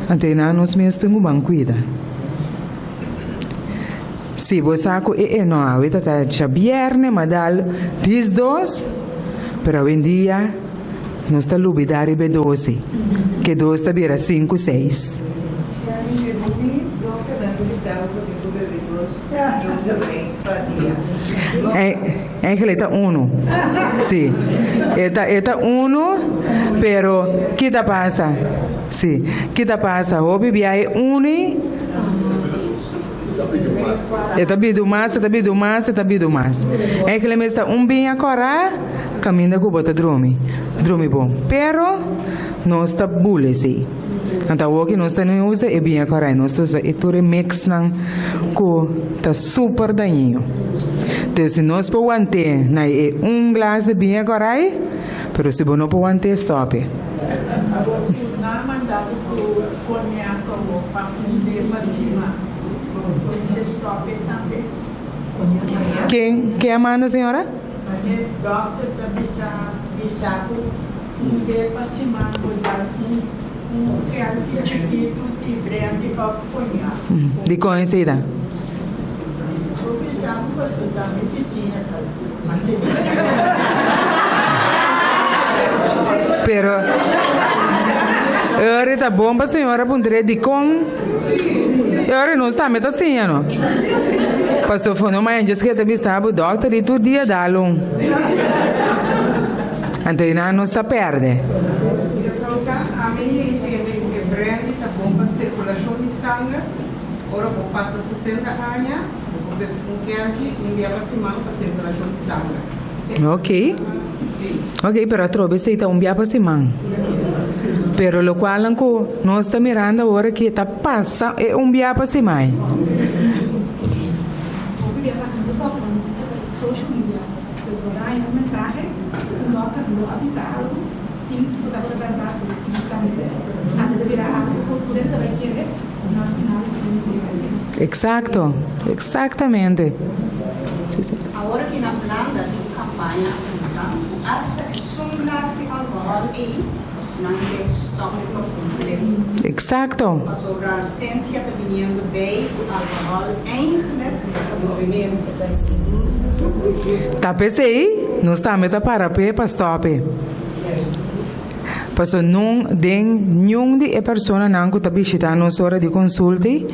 Anto e nan nos mes tin ku ban kuida. Si bo sa ku e e no awe ta ta djabierne, ma dal diesdos, pero awendia. Nos ta lubida riba e dosi, ke dos ta bira sinku, seis. Eigenlijk ta uno. Si. E ta e ta uno, pero ki ta pasa? Si. Ki ta pasa? Hopi bia e uni. E ta bidu mas, e ta bidu mas, e ta bidu mas. Eigenlijk mes ta un biña kòrá kaminda ku bo ta drumi. Drumi bon. Pero nos ta bula esei. Anto awor ki nos ta no usa e biña kòrá, nos ta usa e tur e mixnan ku ta super dañino. Entonces si nos por want'é na e un glas di biña kòrá, pero si bo no por want'é, stòp e. Awor ku nan manda bo ku Koñak awor pa hunde pa sima bo por stop e tambe. Ken ken a manda señora? Mane dokter ta bisa bisa bo hunde pa siman bo dal un un kelki chikitu di brandy of koñak. Di kon esei ta? Bo bisa bo paso ta mi bisiña ta mande. Pero ora ta bon pa señora puntra dikon e ora nos tambe ta siña no. Paso fono mañana djis ke ta bisa bo dokter di tur dia dal un. Anto einan nos ta perde. Ami intende ku e brandy ta bon pa sirkulashon di sanger ora bo pasa 60 aña bo por bebe un kelki un dia pa siman pa sirkulashon di sanger. Ok. Ok, pero atrobe esei ta un bia pa siman. Pero lokualnan ku nos ta mirando awor aki e ta pasa e un bia pa siman ei. Hopi bia pa hende dokternan no bisa pa social media. Pues bo ta haña un mensahe ku un dokter lo a bisa algu sin ku sa ku ta bèrdat pero sin ku tambe tambe ta bira algu ku tur hende ta bai kere na final esei no ta asina. Eksakto, eksaktamente. Awor aki na Hulanda tin un kampaña a kuminsá ku asta esun glas di alkohòl ei nan ke stòp por kompleto. Eksakto. Pasobra sensia ta biniendo bei ku alkohòl eigentlik ta un veneno. Ta p'esei nos tambe ta para p'e pa stòp e. Pasobra nun den niun di e personanan ku ta bishitá nos ora di konsulta ei,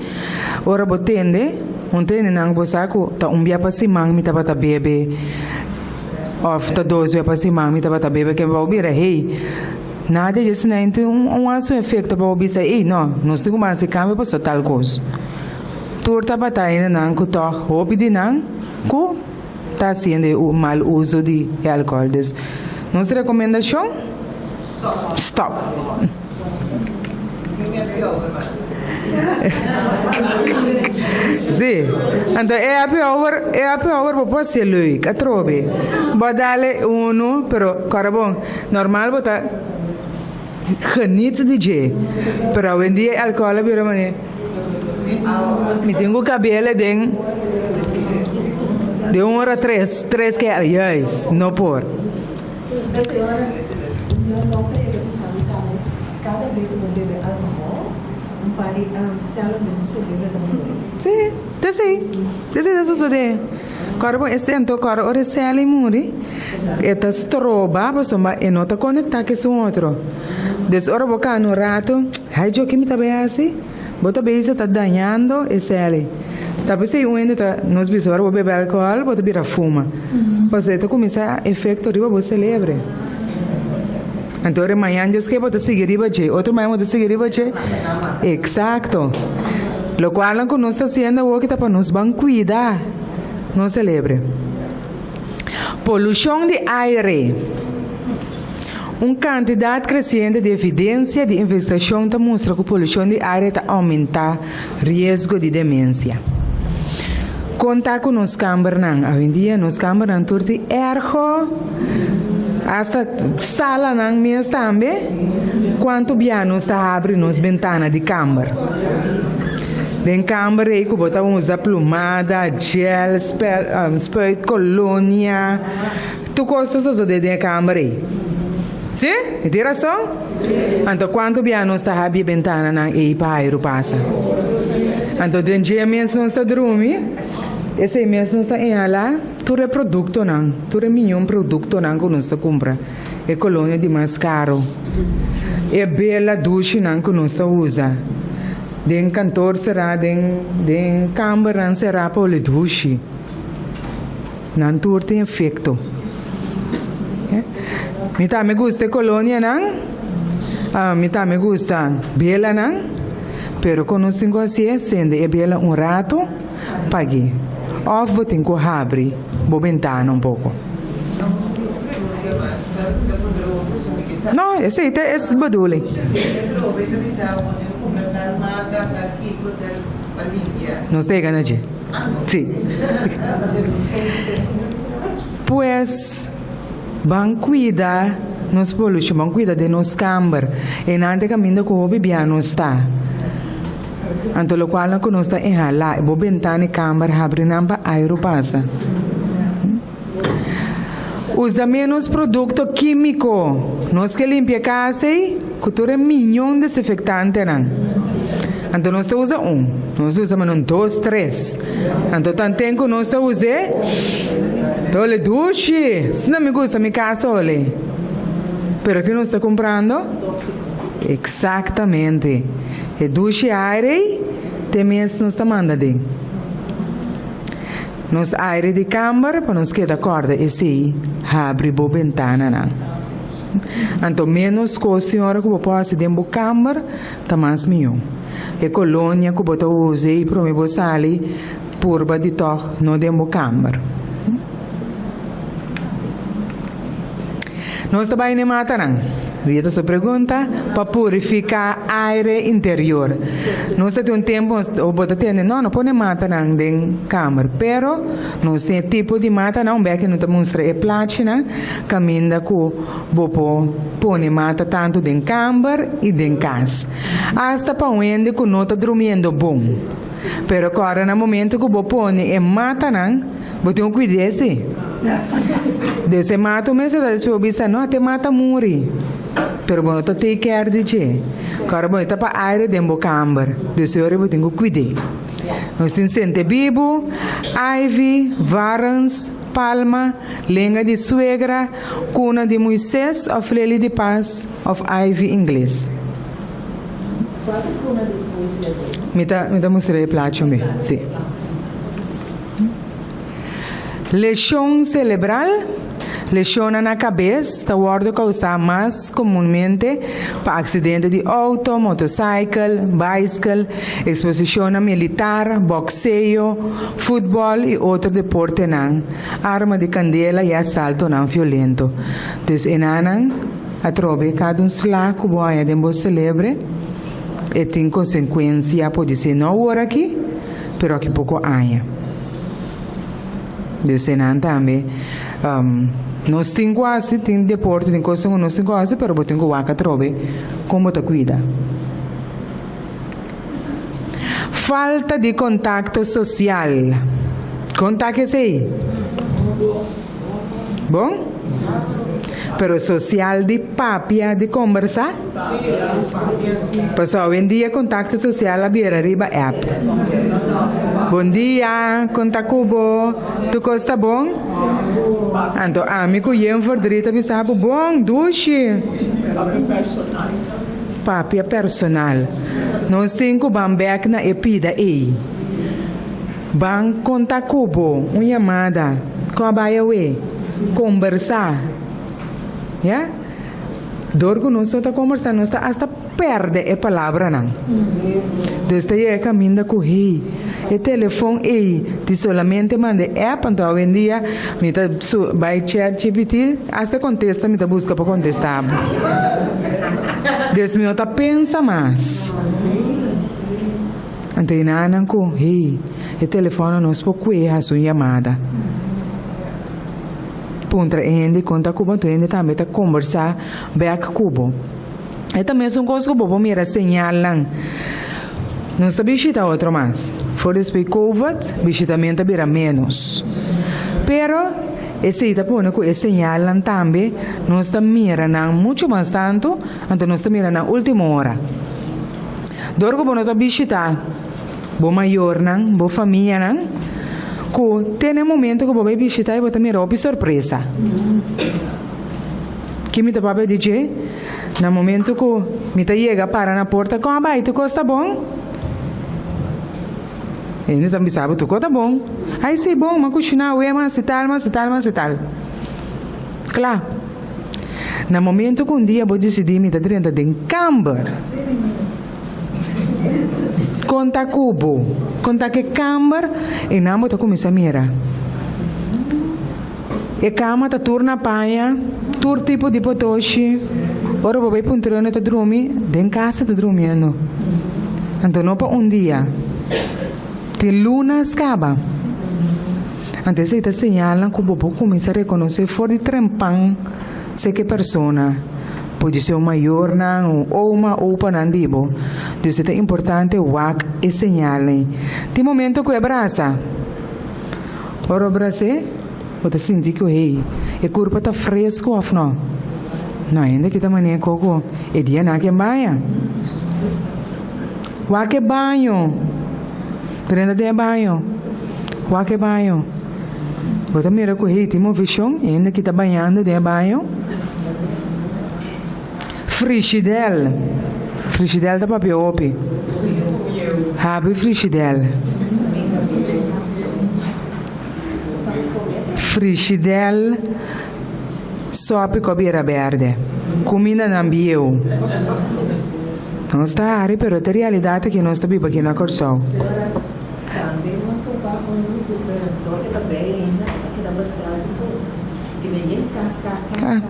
ora bo tende, un tende nan ku bo sa ku ta un bia pa siman mi tabata bebe òf ta dos bia pa siman mi tabata bebe ke bo bira hey nada di esei nan tin un un asun efekto pa bo bisa ey no nos tin ku hasi kambio pasobra tal kos. Tur tabata hendenan ku tòg hopi di nan ku ta hasiendo e mal uso di e alkohòl. Dus nos rekomendashon, stòp. Sí, anto e happy hour, e happy hour bo por hasié leuk atrobe. Bo a dale unu, pero kòrda bon, normal bo ta geniet di dje, pero awendia e alkohòl a bira manera mi tin ku kabel den den un ora tres, tres ke juist, no por. Sí, ta esei, ta esei ta sosodé. Kòrda bon, esei anto kòrda ora e sèl ei muri, e ta stroba pasobra e no ta konektá ku esun otro. Dus ora bo kana un ratu, hai djo ki mi ta bai hasi? Bo ta bezig ta dañando e sèl ei. Ta p'esei un hende ta, nos bisa ora bo bebe alkohòl bo ta bira fuma, pasobra e ta kuminsá efekto riba bo selebre. Anto ora mañan Dios ke bo ta sigui riba dje, otro mañan bo ta sigui riba dje. Eksakto. Lokualnan ku nos ta hasiendo awoki ta pa nos ban kuida nos selebre. Polushon di aire. Un kantidat kresiente di evidensia di investigashon ta mustra ku polushon di aire ta oumentá riesgo di demensia. Kon ta ku nos kambernan? Awendia nos kambernan tur tin ergo, asta salanan mes tambe. Kuantu bia nos ta habri nos bentana di kamber? Den kamber ei ku bo ta usa plumada, gel, spuit kolonia. Tur kos ta sosodé den e kamber ei. Sí? Mi tin rason? Anto kuantu bia nos ta habri e bentananan ei pa airu pasa? Anto den dje mes nos ta drumi, esei mes nos ta inhalá tur e produktonan, tur e miñon produktonan ku nos ta kumpra, e kolonia di mas karu, e bela dushinan ku nos ta usa den kantor será, den den kambernan será pa hole dushi. Nan tur tin efecto. Mi tambe gusta e colonianan, mi tambe gusta belanan, pero con nos tin cu hacié, cende e bela un rato, pag'é. Of bo tin cu habri bo bentana un poco. No, esey ta es bedoeling. Nos ta yega na dje. Sí. Pues, ban cuida nos polucion, ban cuida den nos camber. Enan ta caminda cu hopi bia nos ta. Anto locual nan cu nos ta inhala, bo bentana e camber habri nan pa airo pasa. Usa menos producto quimico. Nos ke limpia cas ei cu tur e miñon desinfectantenan. Anto nos ta usa un, nos ta usa menos dos, tres. Anto tanten cu nos ta us'e, ta hole dushi. Asina mi gusta mi cas hole. Pero ke nos ta cumprando? Exactamente. E dushi aire ei, te mes nos ta manda den. Nos aire di kamber pa nos keda kòrda esei, habri bo bentananan. Anto ménos kos tin ora ku bo por hasi den bo kamber ta mas mihó. E kolonia ku bo ta usa ei promé bo sali purba di tòg no den bo kamber. Nos ta bai n'e matanan? Rita su pregunta, pa purifiká aire interior. Nos ta tin un tempu bo ta tende, no, no pone matanan den kamer, pero nos tin e tipo di matanan, un bek no ta mustra e plachinan, kaminda ku bo por pone mata tantu den kamber i den kas. Asta pa un hende ku no ta drumiendo bon. Pero kòrda na momento ku bo pone e matanan, Bo tin un cuid'é si. Des e mata un mester ta despues bo bisa no te mata muri. Pero bo no ta take care di dje. Kòrda bo e ta pa aire den bo kamber. Dus e ora bo tin ku cuid'é. Nos tin sentebibu, ivy, varens, palma, lenga di suegra, kuna di Moises òf leli di pas òf ivy ingles. Mi ta mi ta mustra e plachi mi. Si. Leshon selebral. Leshonnan na kabes ta wòrdu kousá mas komunmente pa aksidente di outo, motosaikel, baiskel, eksposishonnan militar, bòkseo, futbòl i otro deportenan, arma di kandela i asaltonan violento. Dus enanan atrobe kada un sla ku bo haña den bo selebre e tin konsekuensia, podisé no awor aki, pero aki poko aña. Dus enan tambe nos tin ku hasi, tin deporte, tin kosnan ku nos tin ku hasi, pero bo tin ku wak atrobe kon bo ta kuida. Falta di kontakto sosial. Kon ta esei? Bon? Pero sosial di papia, di kombersá? Pasobra awendia kontakto sosial a bira riba app. Bon dia, kon ta ku bo? Tur kos ta bon? Anto ami ku yen verdriet a bisa bo, bon, dushi. Papia personal. Nos tin ku ban bek na e pida ei. Ban konta ku bo, un yamada, ku a bai awe, kombersá. Ya? Dor ku nos no ta kombersá, nos ta asta pèrdè e palabranan. Dus ta yega kaminda ku, hey, e telefon ei di solamente manda e app, anto awendia mi ta su bai ChatGPT, asta kontesta mi ta buska pa kontestá bo. Dus mi no ta pensa mas. Anto e nanan ku, Hey, e telefòn a nos por kue hasi un yamada. Puntra e hende kon ta ku bo, anto e hende tambe ta kombersá bèk ku bo. E ta mesun kos ku bo por mira señalnan. Nos ta bishita otro mas. For despues covid, bishitamentu a bira ménos. Pero esei ta pone ku e señalnan tambe nos ta mira nan muchu mas tantu, anto nos ta mira nan último ora. Dor ku bo no ta bishitá bo mayornan, bo famianan, ku te na e momento ku bo bai bishitá i bo ta mira hopi sorpresa. Ki mi ta papia di dje? Na momento ku mi ta yega para na porta, kon a bai? Tur kos ta bon? Hende ta bisa bo, tur kos ta bon. Ai si, bon, m'a kushiná awe, m'a hasi tal, m'a hasi tal, m'a hasi tal. Kla. Na momento ku un dia bo disidí mi ta drenta den kamber, konta ku bo, konta ku e kamber i nan bo ta kuminsá mira. E kama ta tur na paña, tur tipo di potoshi. Ora bo bai puntra no ta drumi, den kasa ta drumiendo. Anto no pa un dia, tin lunas kaba. Anto esei ta señalnan ku bo por kuminsá rekonosé for di trempan seke persona. Pudi ser un mayornan, un oma, opanan di bo. Dus e ta importante wak e señalnan. Tin momento ku e brasa. Ora bo bras'é, bo ta sinti ku hey, e kurpa ta fresku òf no. No hende ki ta manera koko e dianan ke baña. Wak e baño. Drenta den e baño. Wak e baño. Bo ta mira ku hey tin movishon, hende ki ta bañando den e baño. Frishidel. Frishidel ta papia hopi. Habri frishidel. Frishidel sopi ku a bira berde. Kumindanan bieu. Nos ta hari pero ta realidat aki nos ta biba aki na Kòrsou.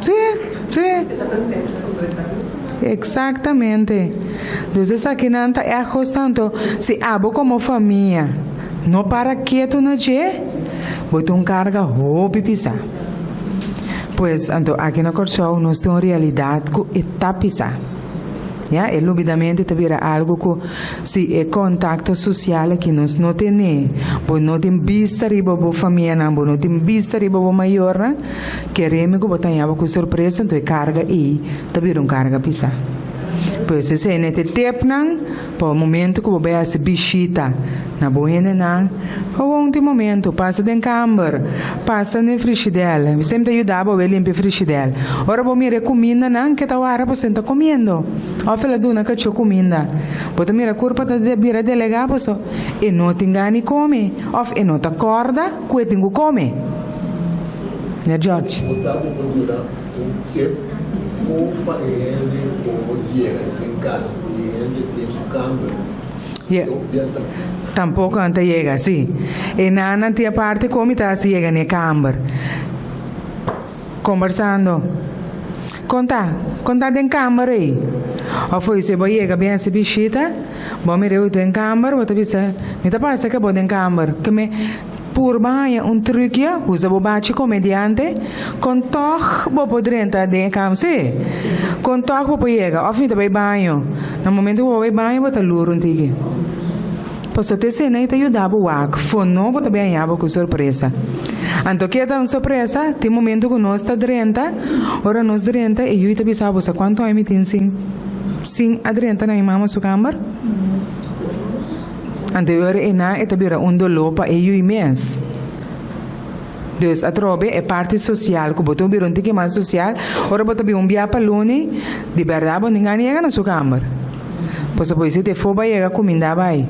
Si, si. Eksaktamente. Dus esakinan ta ègt kos tanto si abo komo famia no para ketu na dje, bo ta un karga hopi pisá. Pues anto aki na Kòrsou nos tin un realidat ku e ta pisá. Ya, e lubidamentu ta bira algu ku si e kontakto sosial aki nos no tene, bo no tin bista riba bo famianan, bo no tin bista riba bo mayornan, keremi ku bo ta haña bo ku sorpresa, anto e karga ei ta bira un karga pisá. Pues esei no e te tepnan pa momento ku bo bai hasi bishita na bo hendenan, gewoon tin momento, pasa den kamber, pasa den frishidèl, mi semper ta yuda bo bai limpia frishidèl. Ora bo mira e kumindanan ke ta wara bo senta komiendo, òf el a duna kachó kuminda. Bo ta mira kurpa ta bira delegá paso e no tin gana di kome òf e no ta kòrda ku e tin ku kome. Meneer George. Bo ta bo por duna un tip kon pa e hende por yega den kas di e hende den su kamber? Ye. Tampoco nan ta yega, si. E nannan tin aparte kon mi ta hasi yega na e kamber. Kombersando. Kon ta? Kon ta den kamber ei? Of oe si bo yega bin hasi bishita, bo mira eu den kamber, bo ta bisa, mi ta pasa ke bo den kamber. Ke me purba haña un trukie, usa bo bachi komediante, kon tòg bo por drenta den e kamber. Si. Kon tòg bo por yega. Of mi ta bai baño. Na momento ku bo bai baño bo ta lur un tiki. Pasobra te esei nan ta yuda bo wak fono bo ta bin haña bo ku sorpresa. Anto ke ta un sorpresa? Tin momento ku nos ta drenta, ora nos drenta e yu ta bisa bo sa kuantu aña mi tin sin sin a drenta na mi mama su kamber? Anto e ora einan e ta bira un doló pa e yu mes. Dus atrobe e parti sosial ku bo ta bira un tiki mas sosial, ora bo ta bin un bia pa luni, di bèrdat bo ninga ni yega na su kamber. Pasobra bo si te for bai yega kuminda bai.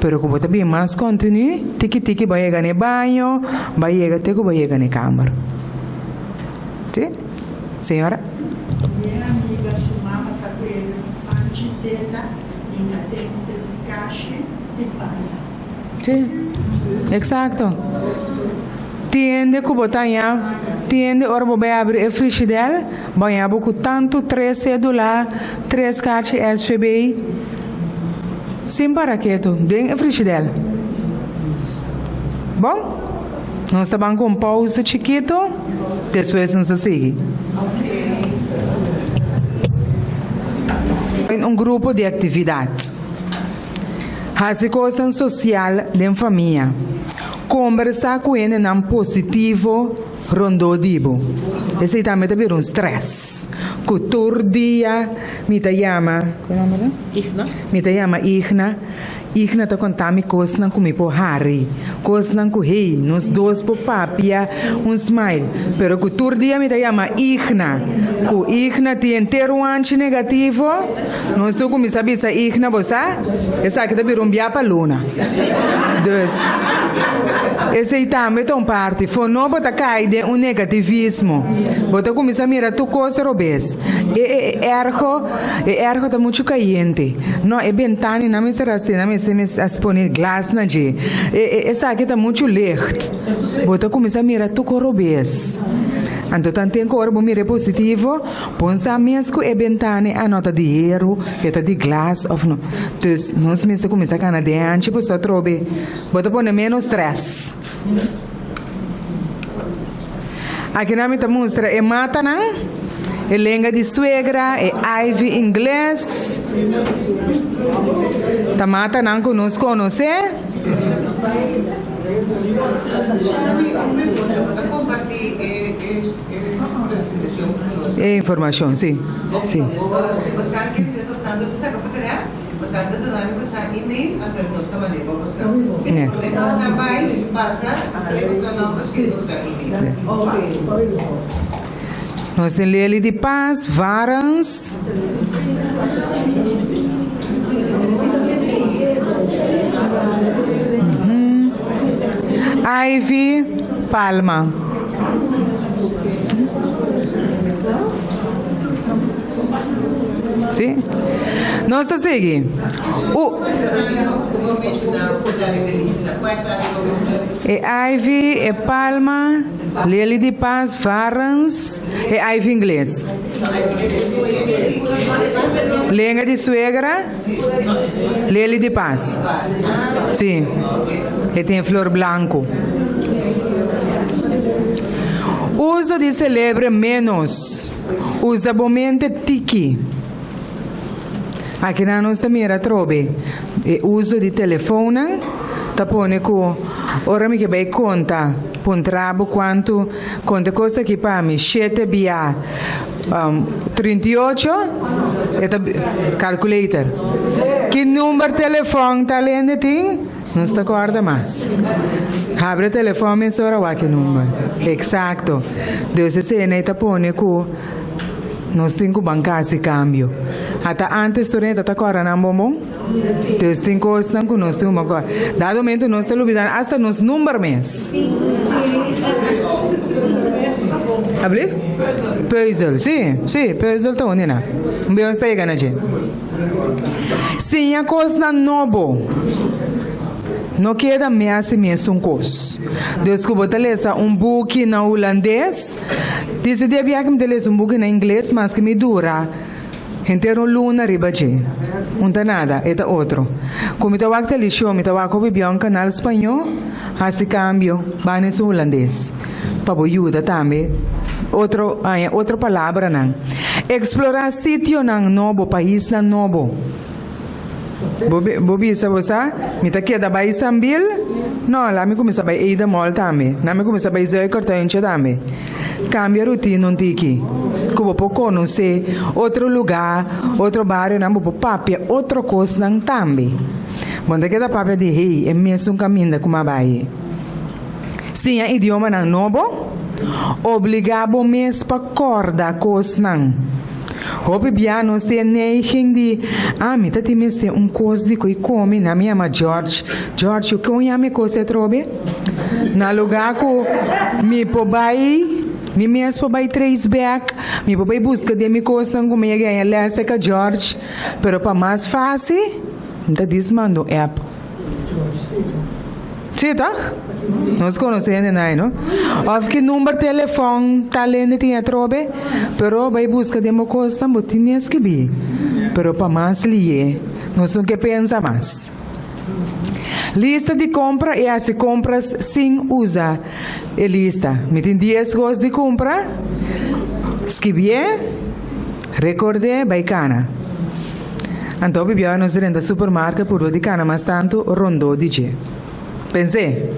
Pero ku bo ta bin mas kontinu, tiki tiki bo a yega na e baño, bo a yega te ku bo a yega na e kamber. Si? Señora? Mi amiga su mama ta bebe un panchi seta y na den es kashi di paña. Sí, exacto. Tiende ku bo ta haña, tiende ora bo bai abri e frishidèl, bo haña bo ku tantu tres sedula, tres karchi SVB, sin para ketu, den e frishidèl. Bon, nos ta ban ku un pousa chikitu, despues nos ta sigui. Un grupo di aktividat. Hasi kosnan sosial den famia. Kombersá ku hendenan positivo rondó di bo. Esei tambe ta bira un strès. Ku tur dia mi ta yama, ku nòmber ta? Igna. Mi ta yama Igna. Igna ta konta mi kosnan ku mi por hari. Kosnan ku hey, nos dos por papia un smile. Pero ku tur dia mi ta yama Igna. Ku Igna tin henter un anchi negativo, nos tur kuminsá bisa Igna, bo sa, esaki ta bira un bia pa luna. Dus, esei tambe ta un parti. For no bo ta kai den un negativismo. Bo ta kuminsá mira tur kos robes. E e e ergo, e ergo ta muchu kayente. No, e bentana nan mester hasi, nan mester mester pone glas na dje. E e esaki ta muchu licht. Bo ta kuminsá mira tur kos robes. Anto tanten ku ora bo mira e positivo, bo no sa mes ku e bentana e no ta di heru, e ta di glas òf no. Dus nos mester kuminsá kana den anchi pasobra atrobe bo ta pone ménos strès. Akinan mi ta mustra e matanan, e lenga di suegra, e ivy ingles. Ta matanan ku nos konosé. E informashon, si, si. Nos tin Lely di Paz, Varens. Ivy, Palma. Sí. Nos ta sigui. U. E ivy, e palma, lely di pas, varens, e ivy ingles. Lenga di suegra, lely di pas. Sí. E tin e flor blanco. Uso di celebre menos. Usa bo mente tiki. Akinan nos ta mira atrobe e uso di telefonnan ta pone ku ora mi ke bai konta puntra bo kuantu konta e kos aki pa mi shete bia 38 e ta calculator ki number telefon tal hende tin Nos ta corda mas. Habri e telefon mesora wak e number. Exacto. Dus esei nei ta pone cu nos tin cu ban casi cambio. Ata antes tur hende ta corda nan bon bon. Dus tin cosnan cu nos tin cu ban corda. Dado momento nos ta lubida hasta nos number mes. Ablief? Peuzel, si, si, peuzel ta uni na. Un bia nos ta yega na dje. Siña kosnan nobo. No keda mi hasi mesun kos. Dus ku bo ta lesa un buki na hulandes, dice di e bia ku mi ta lesa un buki na ingles maske mi dura henter un luna riba dje. Un ta nada, e ta otro. Ku mi ta wak telishon, mi ta wak hopi bia un kanal spañó, hasi kambio, bani su hulandes. Pa bo yuda tambe otro haña otro palabranan. Eksplorá sitionan nobo, paisnan nobo. Bo bo bisa bo sa, mi ta keda bai Sambil? No, laat mi kuminsá bai Eida Mall tambe. Laat mi kuminsá bai Zuikertuintje tambe. Kambia rutina un tiki. Ku bo por konosé otro lugá, otro barionan, bo por papia otro kosnan tambe. Bo no ta keda papia di hey, e mesun kaminda ku mi a bai. Siña idiomanan nobo, Obligá bo mes pa kòrda kosnan. Hopi bia nos tin e neiging di, Ah, mi ta tin mester un kos di ku i komi, nan mi yama George. George, yu kon yama e kos atrobe? Na lugá ku mi por bai, mi mes por bai trace back, mi por bai buska den mi kosnan ku mi a gaña lès ka George. Pero pa mas fásil, mi ta dis manda un app. Sí, toch? Nos conoce hende nai, no? Of ki number telefon tal hende tin atrobe, pero bai busca den bo cosnan, bo tin ni a skibi. Pero pa mas liye, nos no ke pensa mas. Lista di compra y haci compras sin usa e lista. Mi tin dies cos di cumpra, skibié, record'é, bai cana. Anto bibiawa nos drenta supermarket purba di kana mas tantu rondó di dje. Pens'é.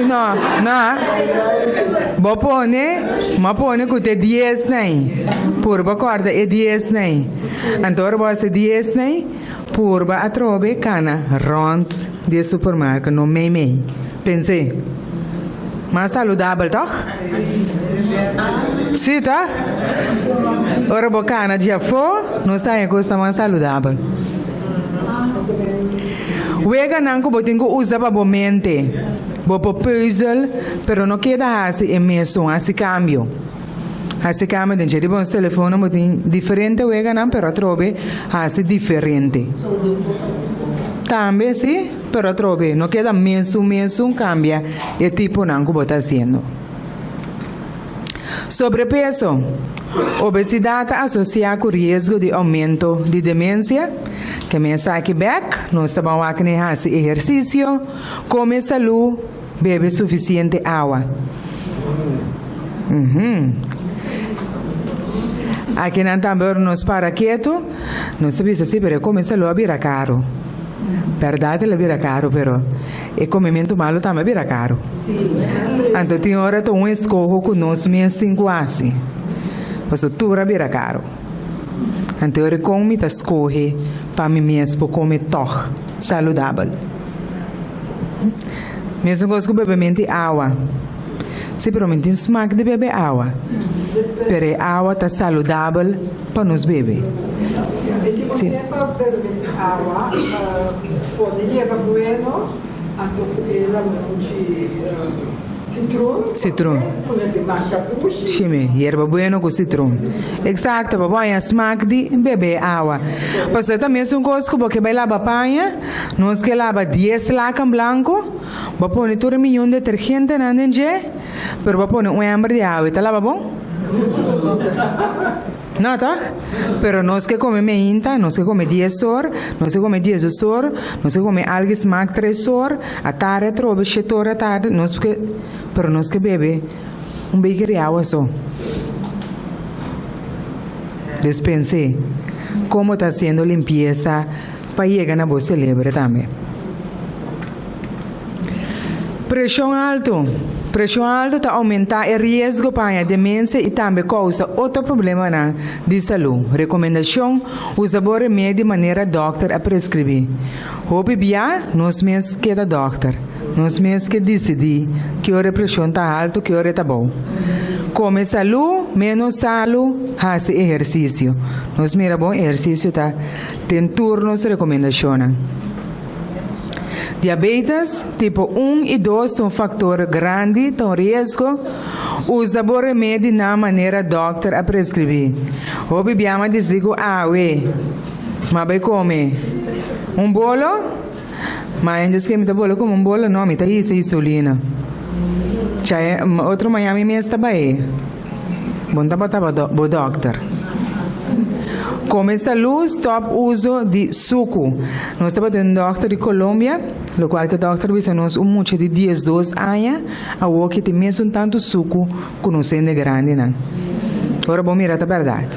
No, no. Bo pone, m'a pone ku t'e dies nei. Purba kòrda e dies nei. Anto ora bo hasi dies nei, purba atrobe kana rònt di e supermarket, no meimei. Pens'é. Mas saludabel, tòg? Sí, tòg? Ora bo kana dje afó, nos ta haña kos ta mas saludabel. Weganan ku bo tin ku usa pa bo mente. Bo por pùzel, pero no keda hasi e mesun, hasi kambio. Hasi kambio den dje riba nos telefono bo tin diferente weganan, pero atrobe hasi diferente. Tambe, sí. Pero atrobe, no keda mesun mesun kambia e tiponan ku bo ta hasiendo. Sobrepeso, Obesidat ta asosiá ku riesgo di oumento di demensia. Ke mi esaki bèk, nos ta ban wak ni hasi ehersisio, kome salú, bebe sufisiente awa. Akinan tambe ora nos para ketu, nos ta bisa si, pero e kome salú a bira karu. Bèrdat el a bira karu, pero e komementu malu tambe a bira karu. Anto tin ora ta un eskoho ku nos mes tin ku hasi, pasobra tur a bira karu. Anto ora kon mi ta skohe pa mi mes por kome tòg saludabel? Mesun kos ku bebementi awa. Si, pero mi tin smak di bebe awa. Pero e awa ta saludabel pa nos bebe. E si bo Si. ke pa bebe awa, pone yerba bueno anto ku e lamunchi citroen. Citroen. Pone di masha dushi. Shime, yerba bueno ku citroen. Exacto, pa bo haña smak di bebe awa. Pasobra ta mesun kos ku bo ke bai laba paña, nos ke laba dies laken blanco, Bo a pone tur e miñon detergentenan den dje, pero bo a pone un ember di awa, e ta laba bon? No, tòg? Pero nos ke kome meinta, nos ke kome dies or, nos ke kome diesdos or, nos ke kome algu smak tres or, atardi atrobe shete or atardi, nos ke, pero nos ke bebe un beker di awa so. Despens'é kon bo ta hasiendo limpiesa pa yega na bo selebre tambe. Preshon altu. Preshon altu ta oumentá e riesgo pa haña demensia i tambe kousa otro problemanan di salú. Rekomendashon, Usa bo remedi manera dòkter a preskribí. Hopi bia nos mes ke ta dòkter. Nos mes ke disidí ki ora e preshon ta altu, ki ora e ta bou. Kome salú, ménos salu, hasi ehersisio. Nos mira bon ehersisio ta den tur nos rekomendashonnan. Diabetes tipo un i dos ta un faktor grandi, ta un riesgo. Usa bo remedi na manera dòkter a preskribí. Hopi biama disdi ku awe ma bai kome un bolo, ma enjos ke mi ta bolo kome un bolo no, mi ta hisa insulina. Chai otro maña mi mes ta bai. Bon tabata bo dòkter. Kome salú, stòp uso di suku. Nos tabata un dòkter di Colombia, lokual ke dòkter bisa nos un mucha di diesdos aña awor ke tin mesun tantu suku ku nos hende grandinan. Ora bo mira ta bèrdat.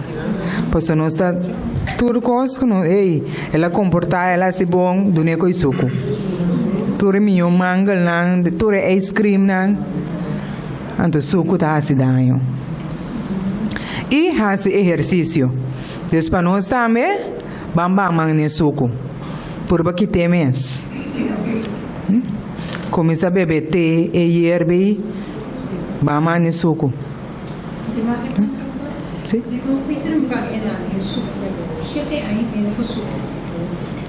Pasobra nos ta tur kos ku nos, ey, el a komportá, el a hasi bon, dun'é ku e suku. Tur e mihó mangelnan, tur e ice creamnan. Anto suku ta hasi daño. I hasi ehersisio. Dus pa nos tambe, ban ban man n'e suku. Purba kit'é mes. Kuminsá bebe te e yerba ei, ban man n'e suku. Si.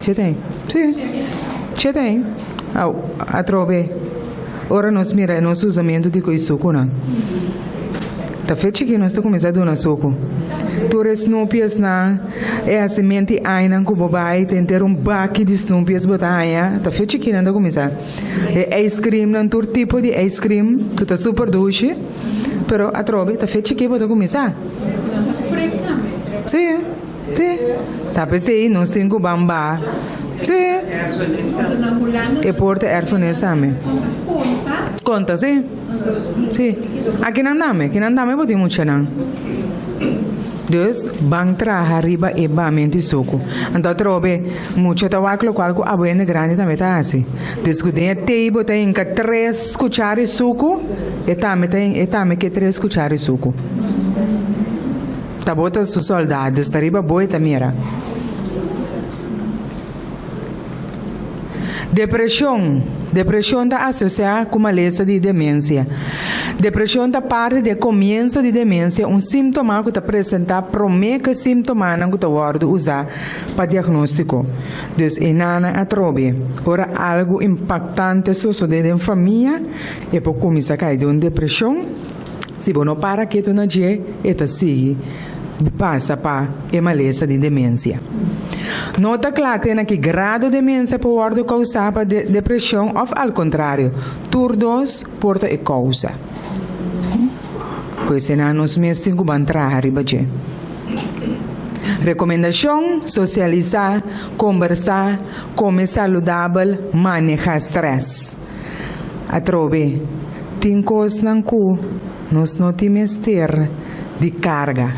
Shete aña. Si. Shete aña. Au, atrobe. Ora nos mira e nos usamentu di koe sukunan, ta fe chikí nos ta kuminsá duna suku. Tur e snoepjesnan, e hasimenti ainan ku bo bai ta henter un baki di snoepjes bo ta haña, ta fe chikí nan ta kuminsá. E ijskrimnan, tur tipo di ijskrim ku ta super dushi, pero atrobe ta fe chikí bo ta kuminsá. Sí. Sí, ta p'esei nos tin ku ban ba. Sí, e por ta erfenis tambe. Konta, sí. Sí. Akinan tambe, akinan tambe bo tin muchanan. Dus, ban traha riba e bamento i suku. Anto atrobe, mucha ta wak lokual ku abo hende grandi tambe ta hasi. Dus ku den e tei bo ta hinka tres kuchara di suku, e tambe ta e tambe ke tres kuchara di suku. Ta bo ta su soldados, ta riba bo e ta mira. Depresion. Depresion ta asocia cu malesa di demencia. Depresion ta parti di e comienso di demencia, un simptoma cu ta presenta prome cu e simptomanan cu ta wordo usa pa diagnostico. Dus e nana atrobe, ora algo impactante sosode den famia, e por cuminsa cay den un depresion. Si bo no para ketu na dje, e ta sigui pasa pa e malesa di demensia. No ta kla te na ki grado demensia por wòrdu kousá pa depreshon òf al kontrario, tur dos por ta e kousa. Pues esnan nos mes tin ku ban traha riba dje. Rekomendashon, Sosialisá, kombersá, kome saludabel, manehá strès. Atrobe, tin kosnan ku nos no tin mester di karga.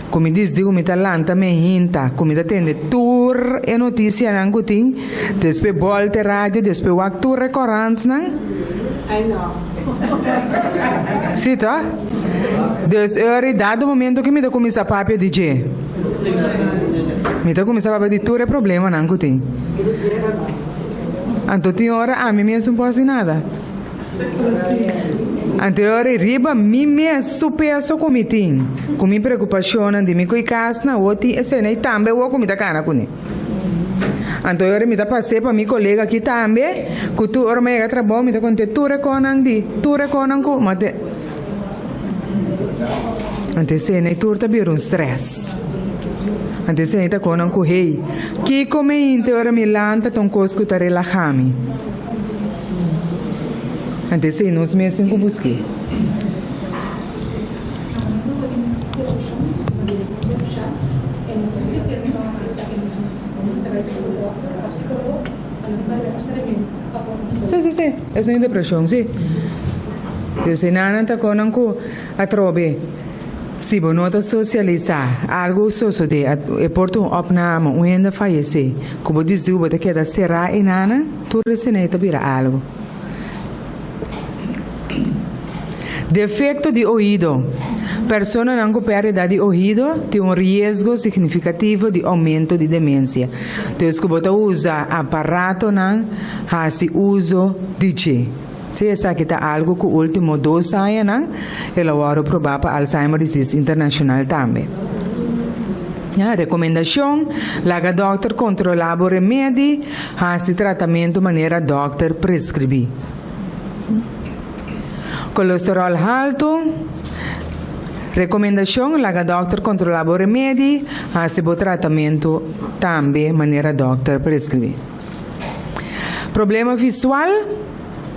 Ku mi disdi ku mi ta lanta mi hinta, ku mi ta tende tur e notisianan ku tin, despues bòlta e radio, despues wak tur e korantnan. Sí tòg? Dus e ora ei dado momento ku mi ta kuminsá papia di dje. Mi ta kuminsá papia di tur e problemanan ku tin. Anto tin ora ami mes no por hasi nada. Anto e ora ei riba mi mes su peso ku mi tin, ku mi preokupashonnan di mi ku e kasnan, awor tin esena ei tambe awor ku mi ta kana kuné. Anto e ora mi ta pas'é pa mi kolega aki tambe, ku tur ora mi a yega trabou mi ta kont'é tur e konan di, tur e konan ku mi a te. Anto esena ei tur ta bira un stress. Anto esena ei ta konan ku hey, kiko mi hinte ora mi lanta ta un kos ku ta relaha mi. Anto esei nos mes tin ku busk'é. Sí, sí, sí, es un depreshon, sí. Dus e nannan ta konan ku atrobe si bo no ta sosialisá, algu sosodé, e por ta un opname, un hende a fayesé, ku bo disdi ku bo ta keda será e nannan, tur esei ta bira algu. Defekto di oido, Personanan ku pèrdida di oido tin un riesgo signifikativo di oumento di demensia. Dus ku bo ta usa aparatonan, hasi uso di dje. Sí, esaki ta algu ku último dos añanan el a wòrdu probá pa Alzheimer Disease International tambe. Ya, rekomendashon, Laga dòkter kontrolá bo remedi, hasi tratamentu manera dòkter preskribí. Kolesteròl haltu, Rekomendashon, Laga dòkter kontrolá bo remedi, hasi bo tratamentu tambe manera dòkter preskribí. Problema visual,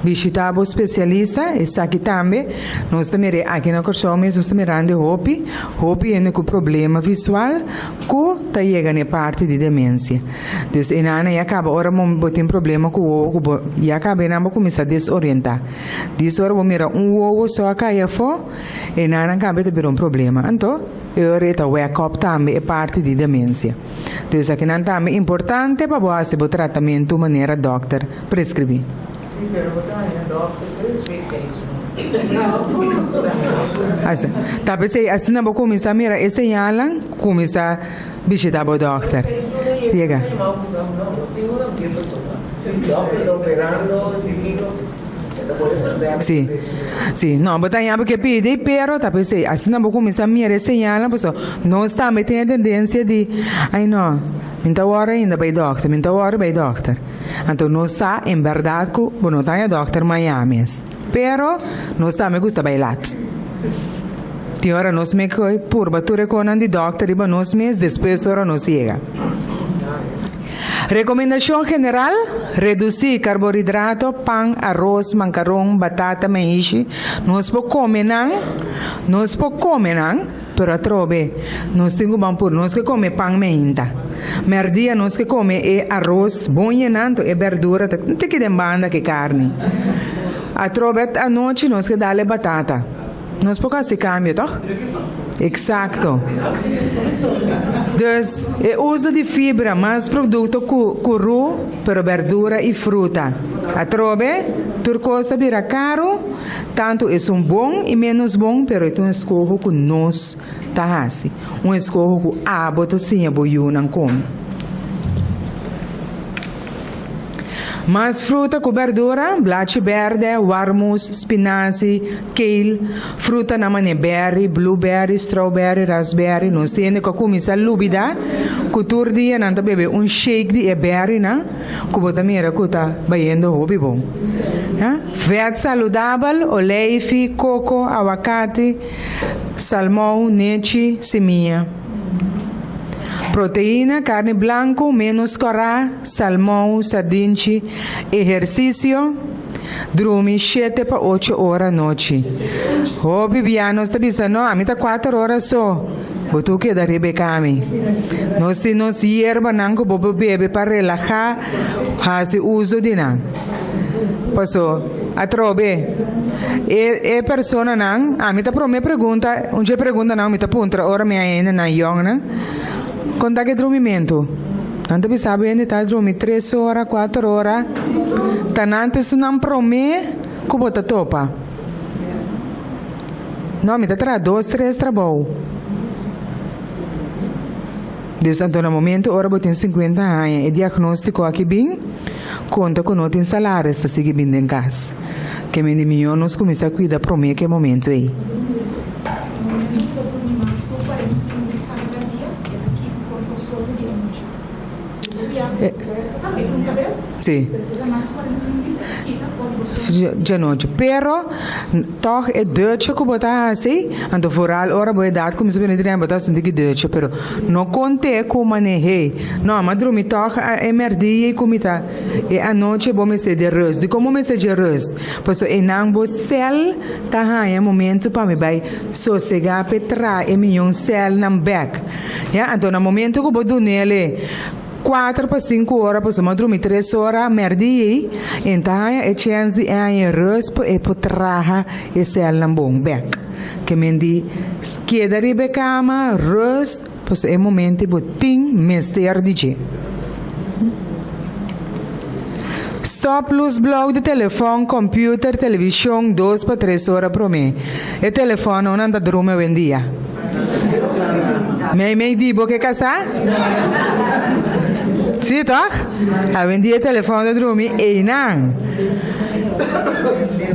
Bishita bo spesialista, esaki tambe nos ta mir'é aki na Kòrsou mes, nos ta mirando e hopi, hopi hende ku problema visual ku ta yega na e parti di demensia. Dus e nan ya kaba ora bo bo tin problema ku wowo ku bo ya kaba e nan bo kuminsá desorientá. Dis ora bo mira un wowo so a kai afó, e nan kaba e ta bira un problema. Anto e ora e ta wek up tambe e parti di demensia. Dus akinan tambe importante pa bo hasi bo tratamentu manera dòkter preskribí. Sí, pero bo ta haña dòkter te despues seis luna. Asina. Ta p'esei asina bo kuminsá mira e señalnan, kuminsá bishitá bo dòkter. Seis luna i e Yega. ta yama bo bisa, no, bo sin una bia pasobra dòkter ta operando, si kiko, e ta pone verzet Sí, sí. No, bo ta haña bo ke pidi, pero ta p'esei asina bo kuminsá mira e señalnan, pasobra nos tambe tin e tendensia di, ai no, mi ta wòrdu ainda bai dòkter, mi ta wòrdu bai dòkter. Anto nos sa en berdad cu bo no ta haña dokter maña mes. Pero nos tambe gusta bay lat. Tin ora nos me coy purba tur e conan di dokter riba nos mes despues ora nos yega. Recomendacion general, Reduci carbohidrato, pan, aros, mancaron, batata, maishi. Nos por come nan, nos por come nan. Pero atrobe, nos tin ku ban puru. Nos ke kome pan meinta. Mèrdia nos ke kome e aros bon yená, anto e bèrdura ta un tiki den banda ku e karni. Atrobe anochi nos ke dal e batata. Nos por hasi kambio, tòg? Eksakto. Dus, e uso di fibra, mas produkto ku kurú, pero bèrdura i fruta. Atrobe, tur kos a bira karu. Tantu esun bon i ménos bon, pero e ta un eskoho ku nos ta hasi, un eskoho ku abo ta siña bo yunan kome. Mas fruta ku bèrdura, blachi bèrdè, warmus, spinasi, kale, frutanan manera bèri, bluebèri, strawbèri, rasbèri. Nos tin hende ku a kuminsá lubidá ku tur dia nan ta bebe un shake di e bèrinan ku bo ta mira ku ta bayendo hopi bon. Vèt saludabel, oleifi, koko, awakati, salmou, nechi, simia. Proteina, karni blanku, ménos kòrá, salmou, sardinchi. Ehersisio, drumi shete pa ocho ora anochi. Hopi bia nos ta bisa, no, ami ta kuater ora so. Bo tur keda riba e kami. Nos tin nos yerbanan ku bo por bebe pa relahá, hasi uso di nan. Paso, atrobe, e e personanan, ami ta prome pregunta, un dje preguntanan mi ta puntra ora mi a hende nan yòngnan, kon ta ke drumimentu? Nan ta bisa bo hende ta drumi tres ora, kuater ora, ta nan ta esunnan prome ku bo ta topa. No, mi ta traha dos, tres trabou. Dus anto na momento ora bo tin sinkuenta aña e diagnóstiko aki bin, konta ku no tin salaris ta sigui bin den kas. Ke men di mihó nos kuminsá kuida promé ku e momento ei. Sí. Djanochi. Pero tòg e dutje ku bo ta hasi, anto vooral ora bo edat kuminsá bini drenta bo ta hasi un tiki dutje, pero no kont'é ku maneh'é. No, m'a drumi tòg e mèrdia i ku mi ta e anochi bo mester di rùst. Dikon bo mester dje rùst? Pasobra einan bo sèl ta haña momentu pa mi bai sosegá p'e traha e miyon sèlnan bèk. Ya, anto na momento ku bo dunele kuater pa sinku ora pasobra bo a drumi tres ora mèrdi ei, en ta haña e chèns di e haña e rùst pa e por traha e sèlnan bon bèk. Ke men di keda riba e kama, rùst, pasobra e momento ei bo tin mester di dje. Stòp lus blou di telefòn, kòmpiuter, televishon dos pa tres ora promé. E telefòn no nan ta drumi awendia. Mei mei di bo ke kasá? Sí tòg? Awendia e telefòn ta drumi einan.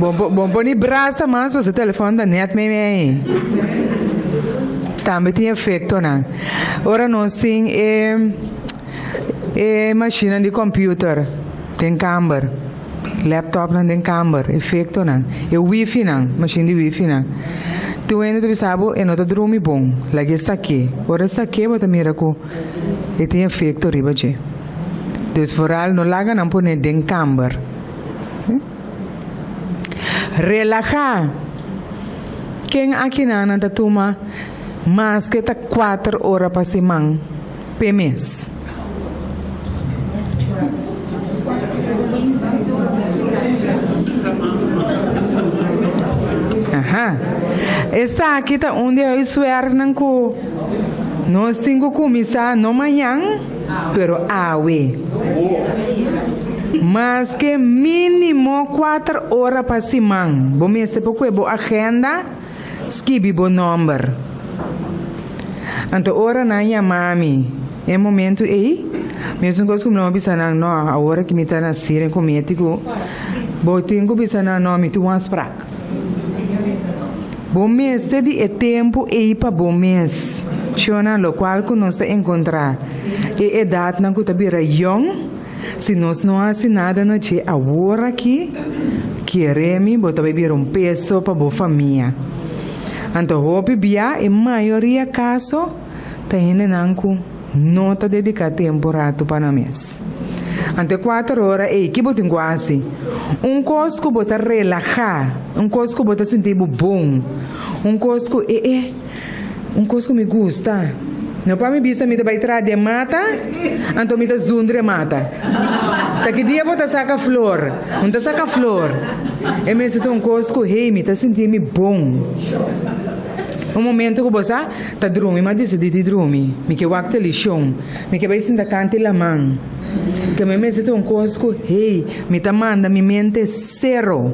Bo bo pone brasa mas pasobra e telefòn ta nèt mei mei. Tambe tin efectonan. Ora nos tin e e mashinnan di computer den kamber, laptopnan den kamber, efectonan. E wifinan, mashin di wifinan. Tin un hende ta bisa bo e no ta drumi bon, laga e sake. Ora e sake bo ta mira cu e tin efecto riba dje. Dus vooral no laga nan pone den kamber. Relahá. Ken akinan nan ta tuma maske ta kuater ora pa siman p'e mes? Aha. Esaki ta un di e huiswerknan ku nos tin ku kuminsá no mañan, pero awe. Maske mínimo kuater ora pa siman, bo mester por kue bo agenda, skibi bo nòmber. Anto ora nan yama mi e momentu ei, mesun kos ku mi no a bisa nan, No, awor aki mi ta na Siren ku médiku, bo tin ku bisa nan, No, mi tin un afsprak. Bo mester di e tempu ei pa bo mes. Shona, lokual ku nos ta enkontrá e edatnan ku ta bira yòn, si nos no hasi nada na dje awor aki, kere mi bo ta bai bira un peso pa bo famia. Anto hopi bia e mayoria kaso ta hendenan ku no ta dediká tempu ratu pa nan mes. Anto e kuater ora ei, ki bo tin ku hasi? Un kos ku bo ta relahá, un kos ku bo ta sinti bo bon, un kos ku e e, un kos ku mi gusta. No pa mi bisa mi ta bai traha den mata, anto mi ta zundra e mata. Ta ki dia bo ta saka flor? Un ta saka flor. E mester ta un kos ku, hey, mi ta sinti mi bon. Un momento ku bo sa ta drumi, mi a disidí di drumi. Mi ke wak televishon. Mi ke bai sinta kanti laman. Ke mi mester ta un kos ku, hey, mi ta manda mi mente sero.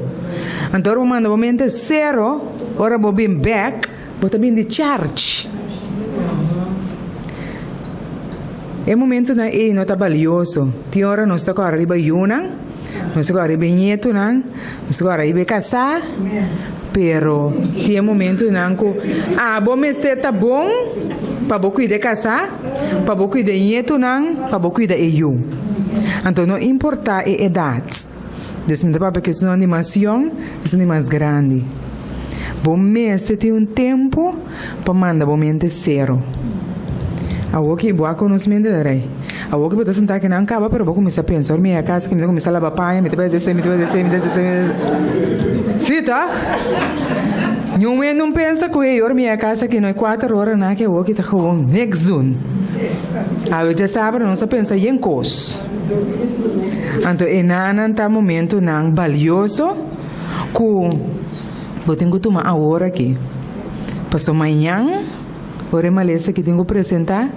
Anto ora bo manda bo mente sero, ora bo bin bek, bo ta bin di charge. E momentunan ei no ta balioso. Tin ora nos ta kòrda riba yunan, nos ta kòrda riba e ñetunan, nos ta kòrda riba e kasá, pero tin e momentunan ku abo mester ta bon pa bo kuida e kasá, pa bo kuida e ñetunan, pa bo kuida e yu. Anto no importá e edat. Dus mi ta papia ku esun di mas yòn, esun di mas grandi. Bo mester tin un tempu pa manda bo mente sero. Awor ki bo a konos mente ta rei. Awor ki bo ta sentá akinan kaba pero bo kuminsá pensa ora mi yega kas mi ta kuminsá laba paña, mi ta bai hasi esei, mi ta bai hasi esei, mi ta hasi esei, mi ta hasi esei. Sí tòg? Niun hende no pensa ku ei ora mi yega kas aki no e kuater ora na ki awor ki ta gewoon niks dun. Awe djasabra nos a pensa yen kos. Anto enanan ta momentunan balioso ku bo tin ku tuma awor aki. Pasobra mañan ora e malesa aki tin ku presentá,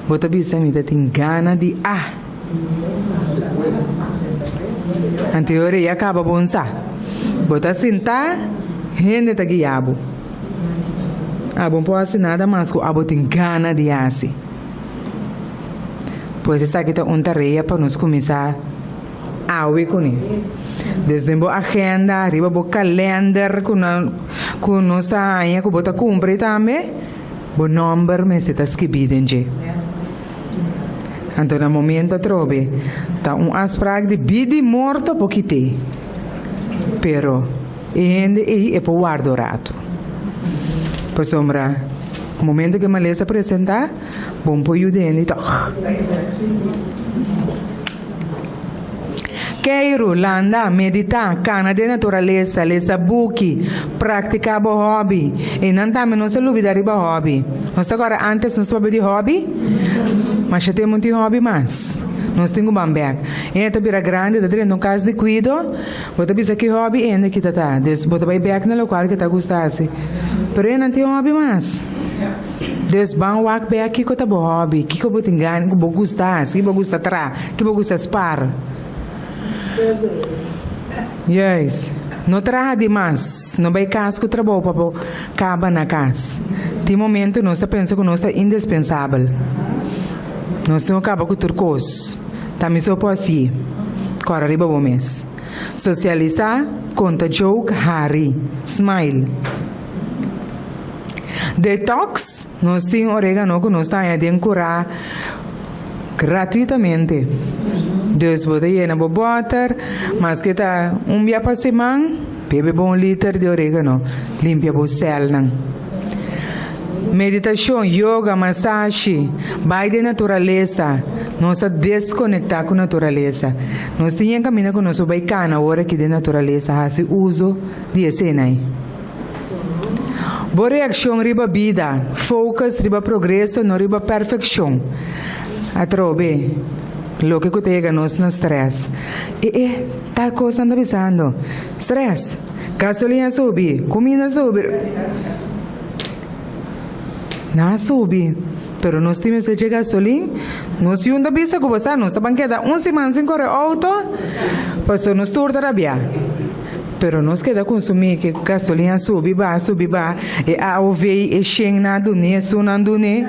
bo ta bisa mi ta tin gana di a. Anto e ora ei a kaba bon sa. Bo ta sintá, hende ta guia bo. Abo no por hasi nada mas ku abo tin gana di hasi. Pues esaki ta un tarea pa nos kuminsá awe kuné. Des den bo agenda, riba bo kalender ku nan ku nos ta haña ku bo ta kumpra i tambe bo nòmber mester ta skibí den dje. Anto na momento atrobe ta un afsprak di bida i morto por kit'é, pero e hende ei e por warda un ratu. Pasobra momento ku e malesa presentá. Bon por yuda hende tòg. Keiru, landa, meditá, kana den naturalesa, lesa buki, praktiká bo hòbi. Einan tambe nos a lubidá riba hòbi. Nos ta kòrda ántes nos papia di hòbi? Masha tempu no tin hòbi mas. Nos tin ku ban bèk. Hende ta bira grandi, ta drenta un kas di kuido, bo ta bisa ki hòbi hende kita ta. Dus bo ta bai bèk na lokual ke ta gusta hasi. Pero hende no tin hòbi mas. Dus ban wak bea kiko ta bo hobby, kiko bo tin gana, ku bo gusta hasi, ki bo gusta traha, ki bo gusta spar. Juist. No traha dimas, no bai kas ku trabou pa bo kaba na kas. Tin momento nos ta pensa ku nos ta indispensabel. Nos tin ku kaba ku tur kos. Ta mi so por hasié. Kòrda riba bo mes. Sosialisá, konta joke, hari, smile. Detox, nos tin oregano ku nos ta haña den kurá gratuitamente. Dus bo ta yena bo bòter, maske ta un bia pa siman, bebe bo un liter di oregano, limpia bo sèlnan. Meditashon, yoga, masashi, bai den naturalesa, nos a deskonektá ku naturalesa. Nos tin yen kaminda ku nos por bai kana ora aki den naturalesa, hasi uso di esena ei. Bo reakshon riba bida, focus riba progreso, no riba perfekshon. Atrobe, loke ku ta yega nos na stress. E e, tal kos nan ta bisando. Stress. Gasolina a subi, kuminda a subi. Nan a subi, pero nos tin mester dje gasolin. Nos yun ta bisa ku bo sa nos ta ban keda un siman sin kore outo, pasobra nos tur ta rabia. Pero nos keda kunsumí ke gasolin a subi baha, subi baha, e AOV, e shen nan a dun'é, esun nan dun'é.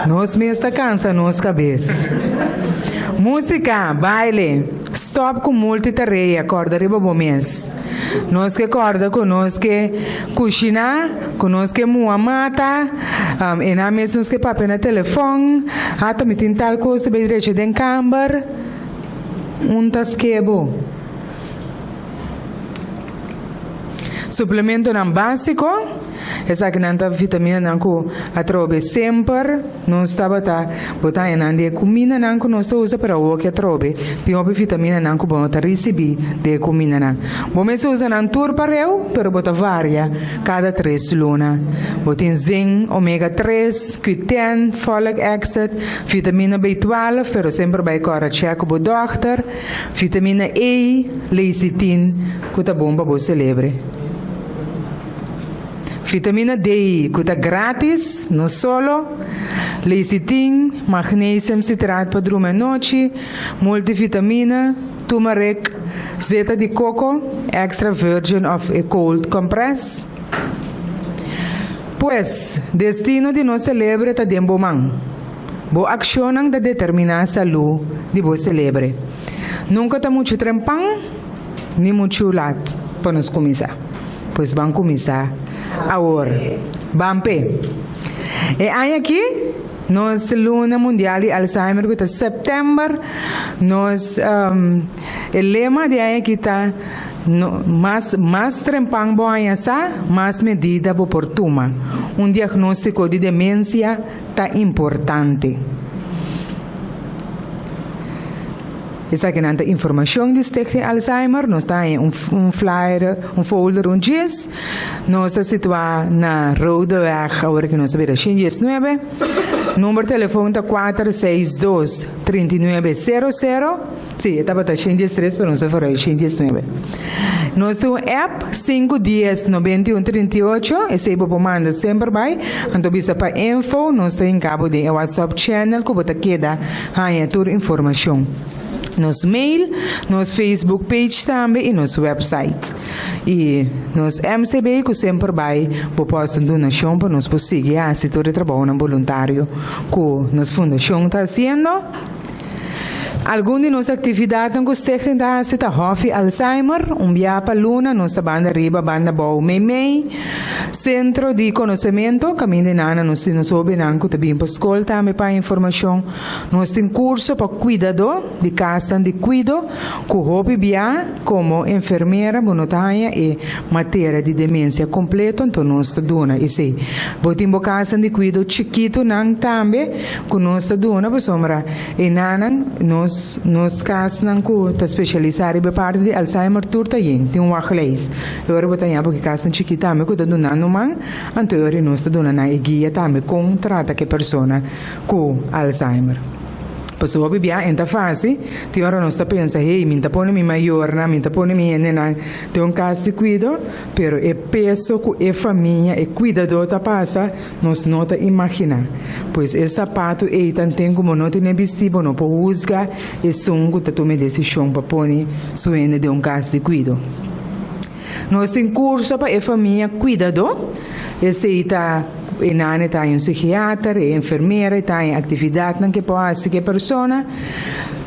Nos mes ta kansa nos kabes. Músika, baile, stòp ku multitarea, kòrda riba bo mes. Nos ke kòrda ku nos ke kushiná, ku nos ke muha mata, e nan mes nos ke papia na telefòn, ata mi tin tal kos ta bai drecha den kamber, un ta ske bo. Suplementonan básiko, Esakinan ta vitaminanan ku atrobe semper nos tabata bota haña nan di e kumindanan ku nos ta usa, pero awor ke atrobe tin hopi vitaminanan ku bo no ta risibí di e kumindanan. Bo mester usa nan tur pareu, pero bo ta varia kada tres luna. Bo tin zink, omega tres, Q10, folic acid, vitamina B12, pero semper bai kòrda chèk ku bo dòkter. Vitamina E, lecitin, ku ta bon pa bo selebre. Vitamina D, ku ta gratis, no solo. Lecitin, magnesium citraat pa drumi anochi, multivitamina, turmeric, zeta di koko, extra virgin of e cold compress. Pues, destino di nos selebre ta den bo man. Bo akshonnan ta determiná salú di bo selebre. Nunka ta muchu trempan ni muchu lat pa nos kuminsá. Pues ban kuminsá awor. Ban p'e! E aña akí nos Luna Mundial di Alzheimer ku ta sèptèmber, nos e lema di aña akí ta Mas mas trempan bo haña sa, mas medida bo por tuma. Un diagnóstiko di demensia ta importante. Esakinan ta informacion di Stichting Alzheimer. Nos ta haña un un flyer, un folder, un djes. Nos ta situa na Rodeweg, awor ki nos a bira shin diesnuebe. Number telefon ta kuater seis dos, trinta i nuebe, sero sero. Sí, e tabata shen diestres, pero nos a forá shen diesnuebe. Nos tin un app, sinku dies 91 38, esei bo por manda semper bai. Anto bisa pa info, nos ta hinka bo den e WhatsApp channel ku bo ta keda haña tur informashon. Nos mail, nos Facebook page tambe i nos website. I nos MCB ku semper bai bo por hasi un donashon pa nos por sigui hasi tur e trabounan boluntario ku nos fundashon ta hasiendo. Algun di nos aktividatnan ku Stichting ta hasi ta Hòfi Alzheimer, un bia pa luna nos ta banda riba, banda bou, meimei, Sentro di Konosementu, kaminda e nana nos tin nos hóbennan ku ta bin pa skol tambe pa informashon. Nos tin kurso pa kuidadó di kasnan di kuido ku hopi bia komo enfermera bo no ta haña e materia di demensia kompleto, anto nos ta duna esei. Bo tin bo kasnan di kuido chikitunan tambe Ku nos ta duna pasobra e nanan nos nos kasnan ku ta spesialisá riba e parti di Alzheimer tur ta yen, tin un wachtlijst. E ora bo ta haña porque kasnan chikí tambe ku ta duna nan man, anto e ora nos ta duna nan e guia tambe kon trata ku e persona ku Alzheimer. Pasobra hopi bia en ta fásil, tin ora nos ta pensa, hey, mi ta pone mi mayornan, mi ta pone mi hendenan den un kas di kuido, pero e peso ku e famia, e kuidadó ta pasa, Nos no ta imaginá. Pues e sapatu ei tanten ku bo no tene bistí, bo no por husga esun ku ta tuma e desishon pa pone su hende den un kas di kuido. Nos tin kurso pa e famia kuidadó. Esei ta e nane ta haña un sigiater, e enfermera e ta haña aktividatnan ku e por hasi ku e persona.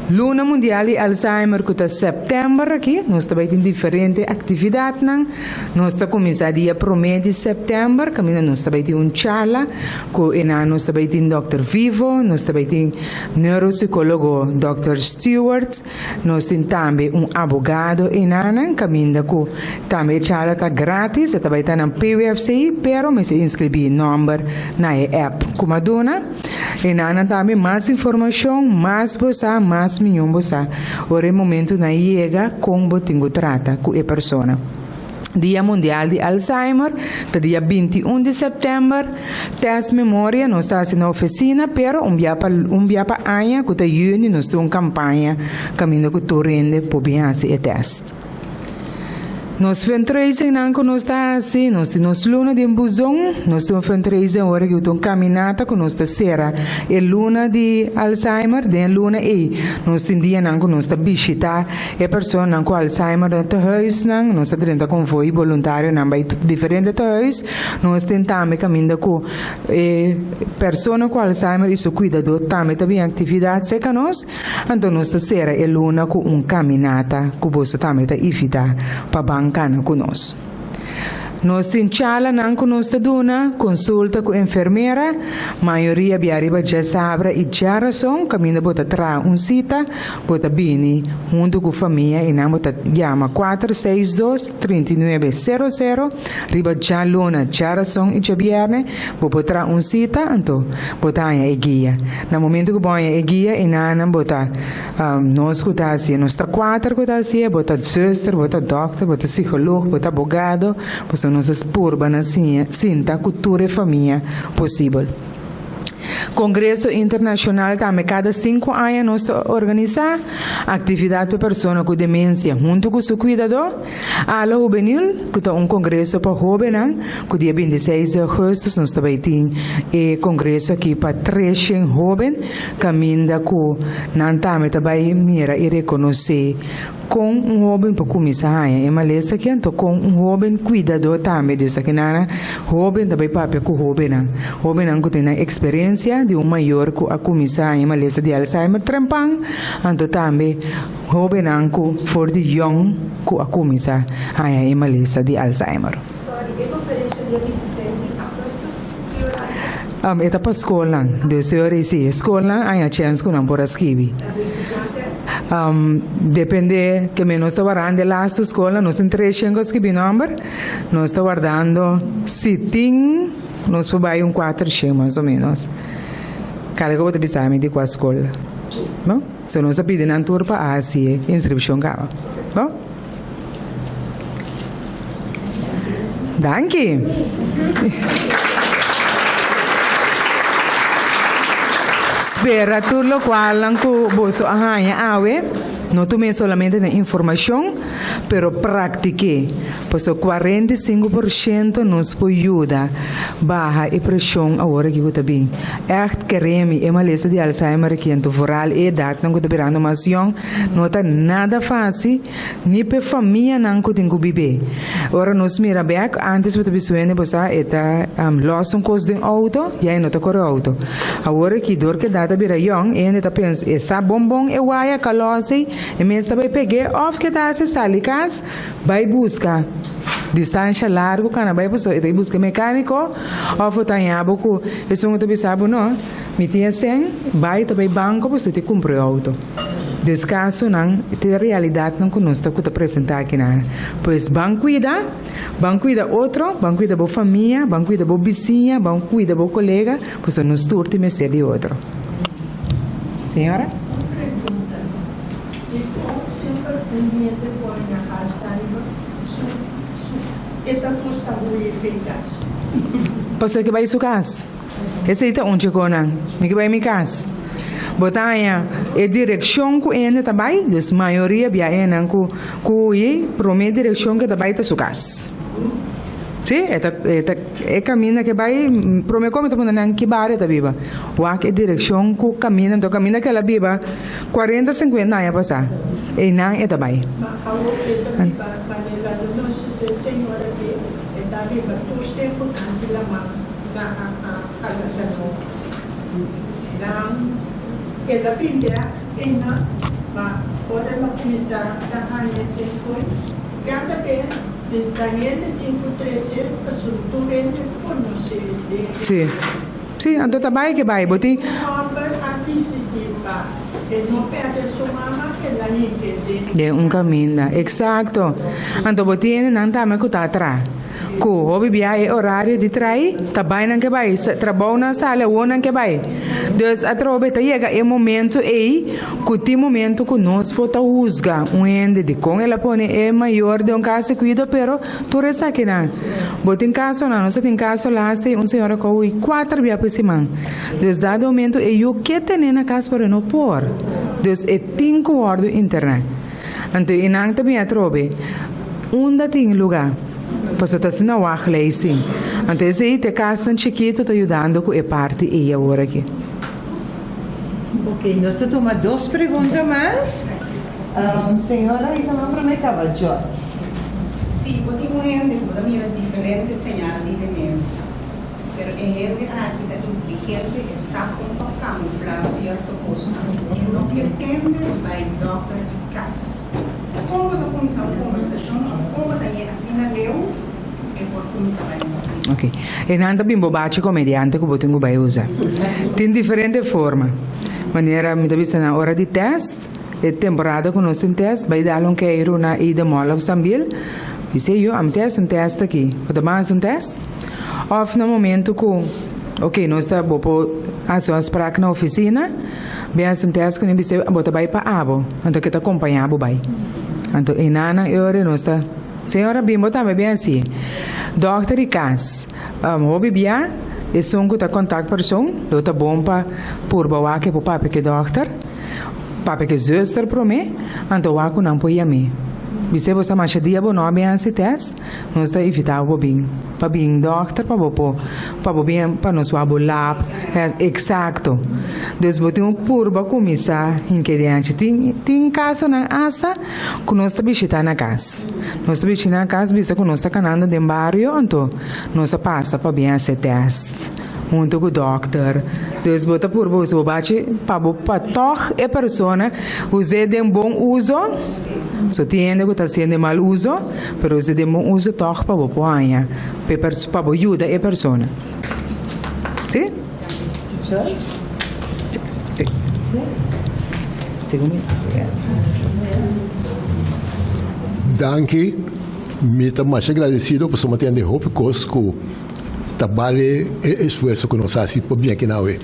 Luna Mundial di Alzheimer ku ta sèptèmber aki, nos ta bai tin diferente aktividatnan. Nos ta kuminsá dia promé di sèptèmber kaminda nos ta bai tin un charla ku e nan nos ta bai tin dòkter Vivo, nos ta bai tin neuropsikólogo dòkter Stewart, nos tin tambe un abogado enanan kaminda ku tambe e charla ta grátis, e ta bai ta na PWFC pero mester inskribí nòmber na e app ku mi a duna. Enanan tambe mas informashon, mas bo sa, mas miñó bo sa. Ora e momentunan yega kon bo tin ku trata ku e persona. Dia Mundial di Alzheimer ta dia 21 di sèptèmber. Tèst memoria nos ta hasi na ofisina, pero un bia pa un bia pa aña ku ta yüni nos tin un kampaña kaminda ku tur hende por bin hasi e tèst. Nos fundraisingnan ku nos ta hasi, nos tin nos luna den buzon, nos tin un fundraising ora ku ta un kaminata ku nos ta sera e luna di Alzheimer, den e luna ei nos tin dianan ku nos ta bishita e personanan ku Alzheimer na tehuisnan, nos ta drenta konvoi boluntarionan bai diferente tehuis, nos tin tambe kaminda ku e persona ku Alzheimer i su kuidadó tambe ta bin aktividat serka nos. Anto nos ta sera e luna ku un kaminata ku boso tambe ta invitá pa ban kana ku nos. Nos tin chalanan ku nos ta duna, konsulta ku enfermera, mayoria bia riba djasabra i djarason kaminda bo ta traha un sita, bo ta bini huntu ku famia i nan bo ta yama 462 39 00 riba djaluna, djarason i djabièrnè bo por traha un sita anto bo ta haña e guia. Na momento ku bo haña e guia i nan bo ta nos ku ta hasié, nos ta kuater ku ta hasié, bo ta zuster, bo ta dòkter, bo ta psikolog, bo ta abogado, pasobra nos a purba na siña sinta ku tur e famia posibel. Kongreso internashonal tambe kada sinku aña nos ta organisá aktividat pa persona ku demensia huntu ku su kuidadó. Ala Hubenil, ku ta un kongreso pa hóbennan, ku dia 26 di ougùstùs nos ta bai tin e kongreso aki pa treshen hóben, kaminda ku nan tambe ta bai mira i rekonosé kon un hóben por kuminsá haña e malesa aki, anto kon un hóben kuidadó tambe di esakinan. Hóben ta bai papia ku hóbennan, hóbennan ku tin nan eksperensia di un mayor ku a kuminsá haña e malesa di Alzheimer trempan, anto tambe. Hóbennan ku for di yòn ku a kuminsá haña e malesa di Alzheimer. Sorry, e konferensha dia 26 di augustus ki orario? E ta pa skolnan. Dus e ora ei si e skolnan haña chèns ku nan por a skibi. Ta den ki klase? Depende ke men nos ta wardando e lastu skolnan. Nos tin tres shen ku a skibi nòmber. Nos ta wardando si tin nos por bai un kuater shen mas o ménos. Kala ku bo ta bisa mi di kua skol. No? So nos a pidi nan tur pa a hasi e inskripshon kaba. Bo? Danki! Spera tur lokualnan ku boso a haña awe, no tum'é solamente na informashon, pero praktik'é. Pasobra 45% nos por yuda baha e preshon awor aki ku ta bin. Ègt kere mi, e malesa di Alzheimer aki, anto vooral e edatnan ku ta birando mas yòn, no ta nada fásil, ni pa e famianan ku tin ku bib'é. Ora nos mira bèk, ántes bo ta bisa wende bo sa e ta lòs un kos den outo, ya e no ta kore outo. Awor aki dor ku edat a bira yòn, e hende ta pensa e sa bon bon e waya ka lòs ei, e mes ta bai peg'é òf ke ta hasi sali kas, Bai buska distansha largu kana bai pasobra e ta buska mekaniko of bo ta haña bo ku esun ku ta bisa bo no mi tin e sen bai ta bai banko pasobra ta kumpra e outo. Dus kasonan ta e realidatnan ku nos ta ku ta presenta akinan. Pues ban kuida, ban kuida otro, ban kuida bo famia, ban kuida bo bisiña, ban kuida bo kolega pasobra nos tur tin mester di otro. Señora. Un pregunta. Dikon semper un hende ku a haña Alzheimer su su e ta gusta hui e kas? Pasobra ke bai su kas. Esei ta un chikonan. Mi ke bai mi kas. Bo ta haña e direkshon ku hende ta bai, dus mayoria bia enan ku ku hui, promé direkshon ke ta bai ta su kas. Sí, e ta e ta e kaminda ke bai, promé ku mi ta puntra nan ki bario e ta biba. Wak e direkshon ku kaminda, anto kaminda ke el a biba Cuarenta cincuenta aña pasá, einan e ta bai. Ma awor e ta biba manera lo nos e señora di e ta biba tur semper anti laman na a a Alacano. Nan el a bin bek einan. Ma ora el a kuminsá ta haña e koi, kada be di ta hende tin ku trese pasobra tur hende konosé den e Sí. Sí, anto ta bai ke bai. Bo tin. Su hòmber a disidí pa e no pèrdè su mama, el a hink'é den. Den un kaminda. Eksakto. Anto bo tin hendenan tambe ku ta atra. Ku hopi bia e orario di trai ta bai nan ke bai, trabou nan sali awor nan ke bai. Dus atrobe ta yega e momento ei ku tin momento ku nos por ta husga un hende dikon el a pone e mayor den un kas di kuido pero tur esakinan. Bo tin kasonan, nos a tin kaso laatst ei un señora ku a hui kuater bia pa siman. Dus dado momento e yu ke tene na kas pero e no por. Dus e tin ku wòrdu interná. Anto e nan ta bin atrobe unda tin luga, pasobra ta asina wachtlijst tin. Anto esei ta e kasnan chikito ta yudando ku e parti ei awor aki. Ok, nos ta tuma dos pregunta mas. Señora Isa nan prome kaba Jot. Si bo tin un hende ku bo ta mira diferente señal di demensia, Pero e hende aki ta inteligente, e sa kon pa kamuflá sierto kosnan. E no ke tende bai dòkter di kas. Kon bo ta kuminsá un kombersashon òf kon bo ta yega asina leu e por kuminsá bai un dòkter di kas? Ok. E nan ta bin bo bachi komediante ku bo tin ku bai usa. Tin diferente forma. Manera mi ta bisa na ora di tèst, e temporada ku nos tin tèst, bai dal un keiru na Ida Mall òf Sambil, bisa yo, ami ta hasi un tèst aki. Bo ta ban hasi un tèst? Of na momento ku ok nos ta bo por hasi un afsprak na ofisina, bin hasi un tèst ku nan bisa bo ta bai pa abo, anto ke ta kompañá bo bai. Anto e nan e ora nos ta, señora bin bo tambe bin hasié. Dòkter di kas, hopi bia esun ku ta kontakt persoon lo ta bon pa purba wak e por papia ku e dòkter, papia ku e zùster promé, anto wak ku nan por yam'é. Bis'é bo sa masha dia bo no a bin hasi tèst. Nos ta invitá bo bin pa bin dòkter pa bo por pa bo bin pa nos wak bo lab eksakto. Dus bo tin un purba kuminsá hinke den anchi. Tin tin kasonan asta ku nos ta bishitá na kas. Nos ta bishitá na kas bisa ku nos ta kanando den bario anto nos a pasa pa bin hasi tèst huntu ku dòkter. Dus bo ta purba usa bo bachi pa bo pa tòg e persona us'é den bon uso. So tin hende ku ta hasiendo e mal uso. Pero si den bon uso tòg pa bo por haña pa e pers pa bo yuda e persona. Si? Si. Segun mi. Danki, mi ta masha agradecido pasobra mi a tende hopi kos ku ta bale e esfuerso ku nos hasi pa bin aki nawe.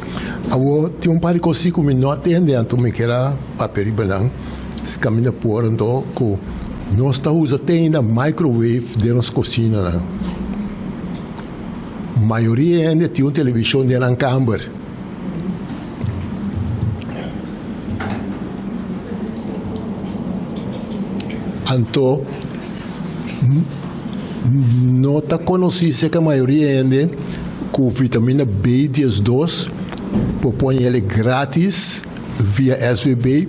Awor tin un par di kos si ku mi no a tende anto mi kier a papia riba nan. Caminda por anto cu nos ta usa te ainda microwave den nos cocinanan. Mayoria hende tin un television den nan camber. Anto no ta conoci cerca mayoria hende cu vitamina B 12 por pone el gratis. Via SVB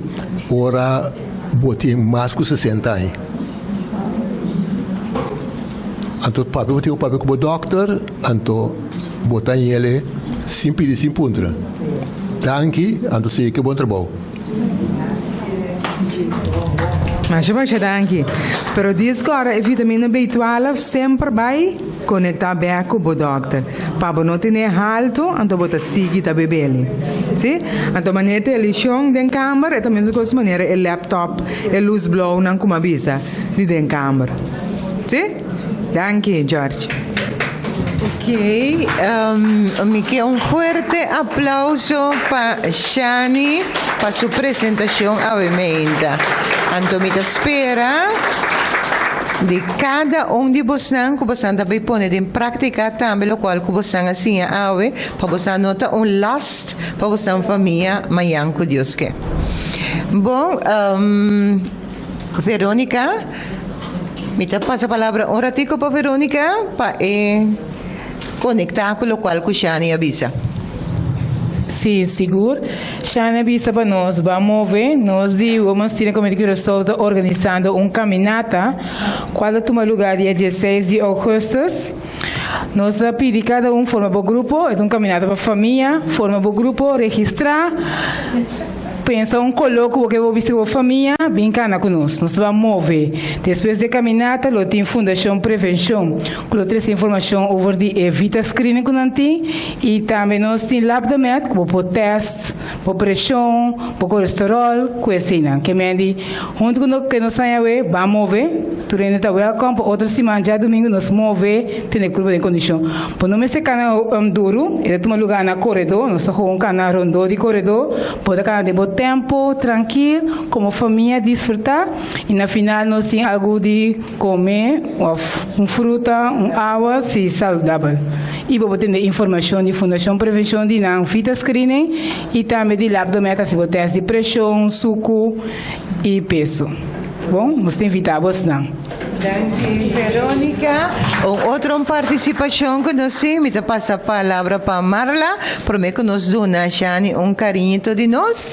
ora bo tin mas ku sesenta aña. Anto papia bo tin ku papia ku bo dòkter, anto bo ta yele sin pidi sin puntra. Danki, anto sigui ku e bon trabou. Masha masha danki. Pero disco ora e vitamina B12 semper bai conecta bek cu bo dokter. Pa bo no tene halto anto bo ta sigui ta bebeli. Si? Anto manera e televishon den kamber e ta mesun kos manera e laptop, e lus blou nan ku mi a bisa di den kamber. Si? Danki George. Ok, mi ke un fuerte aplauso pa Shani pa su presentashon awe meinta. Anto mi ta spera di kada un di bosnan ku bosnan ta bay pone den práktika tambe lokual ku bosnan a siña awe pa bosnan no ta un last pa bosnan famia mañan ku Dios ke. Bon, Veronica. Mi ta pasa palabra un ratico pa Veronica pa e conecta cu locual cu Shani a bisa. Sí, sigur. Shani a bisa pa nos ban move. Nos di Women's Steering Committee Curaçao ta organisando un caminata cual ta tuma lugar dia dieseis di augustus. Nos ta pidi cada un forma bo grupo. E ta un caminata pa famia. Forma bo grupo, registra. Pensa un koló ku bo ke bo bisti ku bo famia, bin kana ku nos. Nos ta ban move. Despues di e kaminata lo tin Fundashon Prevenshon ku lo trese informashon over di e Vita Screening ku nan tin i tambe nos tin Labdomed ku bo por tèst bo preshon, bo kolesteròl ku eseinan. Ke men di huntu ku no ke nos haña awe ban move. Tur hende ta wèlkòm pa otro siman djadumingu nos move tene kurpa den kondishon. Bo no mester kana duru, e ta tuma lugá na koredó, nos ta gewoon kana rondó di koredó. Bo ta kana den bo tempo trankil komo famia disfrutá i na final nos tin algu di kome òf un fruta, un awa si saludabel. I bo por tende informashon di Fundashon Prevenshon di nan Vita Screening i tambe di Labdomed hasi bo tèst di preshon, suku i peso. Bon, nos ta invitá bosnan. Danki Veronica. Un otro participacion cu nos tin, mi ta pasa palabra pa Marla, prome cu nos duna Shani un cariñito di nos.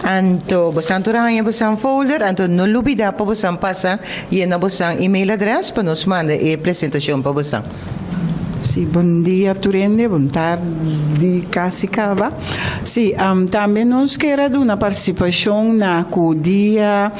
Anto bosan tur a haña bosan folder, anto no lubida pa bosan pasa yena bosan email adres pa nos manda e presentacion pa bosan. Sí, bon dia tur hende, bon tardi casi caba. Sí, tambe nos kier a duna participacion na cu dia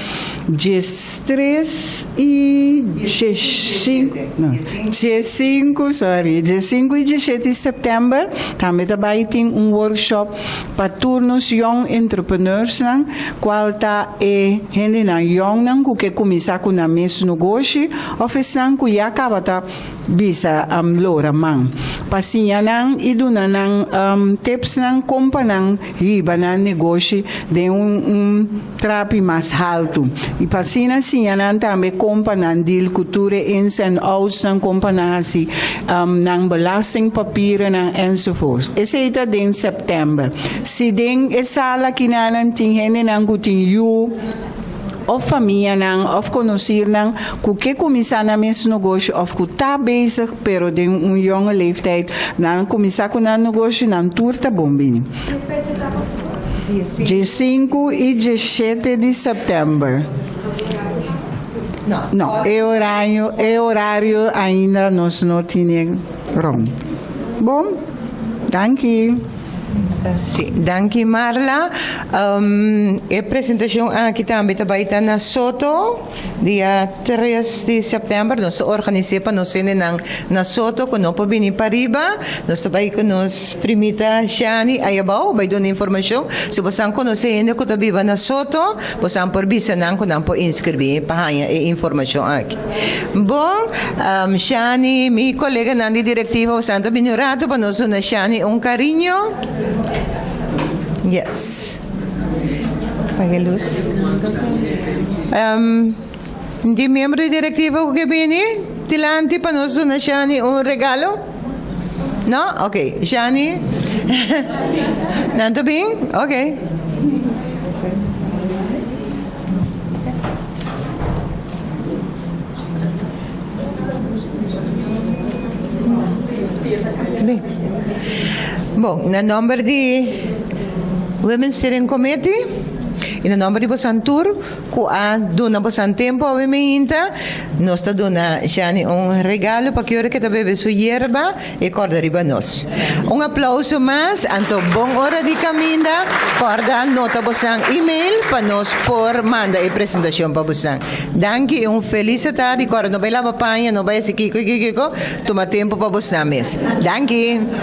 13 y 15, no, 15, sorry, 15 y 17 di september tambe ta bay tin un workshop pa tur nos young entrepreneursnan, cual ta e hendenan youngnan cu ke cuminsa cu nan mes negoshi of esnan cu ya caba ta Bisa lora man pa siña nan i duna nan tipsnan kon pa nan hiba nan negoshi den un trapi mas haltu. I pa asina siña nan tambe kon pa nan deal ku tur e ins and outsnan, kon pa nan hasi nan belastingpapierennan enzovoorts. Esei ta den sèptèmber. Si den e sala kinanan tin hendenan ku tin yu, of famianan of konosirnan ku ke kuminsá nan mes negoshi of ku ta bezig pero den un yonge leeftijd nan kuminsá ku nan negoshi nan tur ta bon bini. Diesinku i dieshete di sèptèmber. No, e orario e orario ainda nos no tine rond. Bon, danki. Sí, danki Marla. E presentacion aki tambe ta bai ta na Soto, dia 3 di september. Nos ta organis'é pa nos hendenan na Soto ku no por bini pariba. Nos ta bai ku nos primita Shani ei abou bai duna informacion. Si bosan konosé hende ku ta biba na Soto, bosan por bisa nan ku nan por inskribí pa haña e informacion aki. Bon, Shani, mi koleganan di direktiva, bosan ta bini un ratu pa nos duna Shani un kariño. Yes. Paga e lus. Di miembro di direktiva ku ke bini dilanti pa nos duna Shani un regalo? No? Ok. Shani, nan ta bin? Ok. Bon, na nomber di Women's Steering Committee y na nomber di bosan tur cu a duna bosan tempo awe meinta, nos ta duna Shani un regalo pa ki ora ke ta bebe su yerba. E kòrda riba nos. Un aplauso mas, anto bon ora di kaminda. Kòrda nota bosan email pa nos por manda e presentashon pa bosan. Danki i un felis atardi. Kòrda no bai laba paña, no bai hasi kiko i kiko, tuma tempu pa bosnan mes. Danki!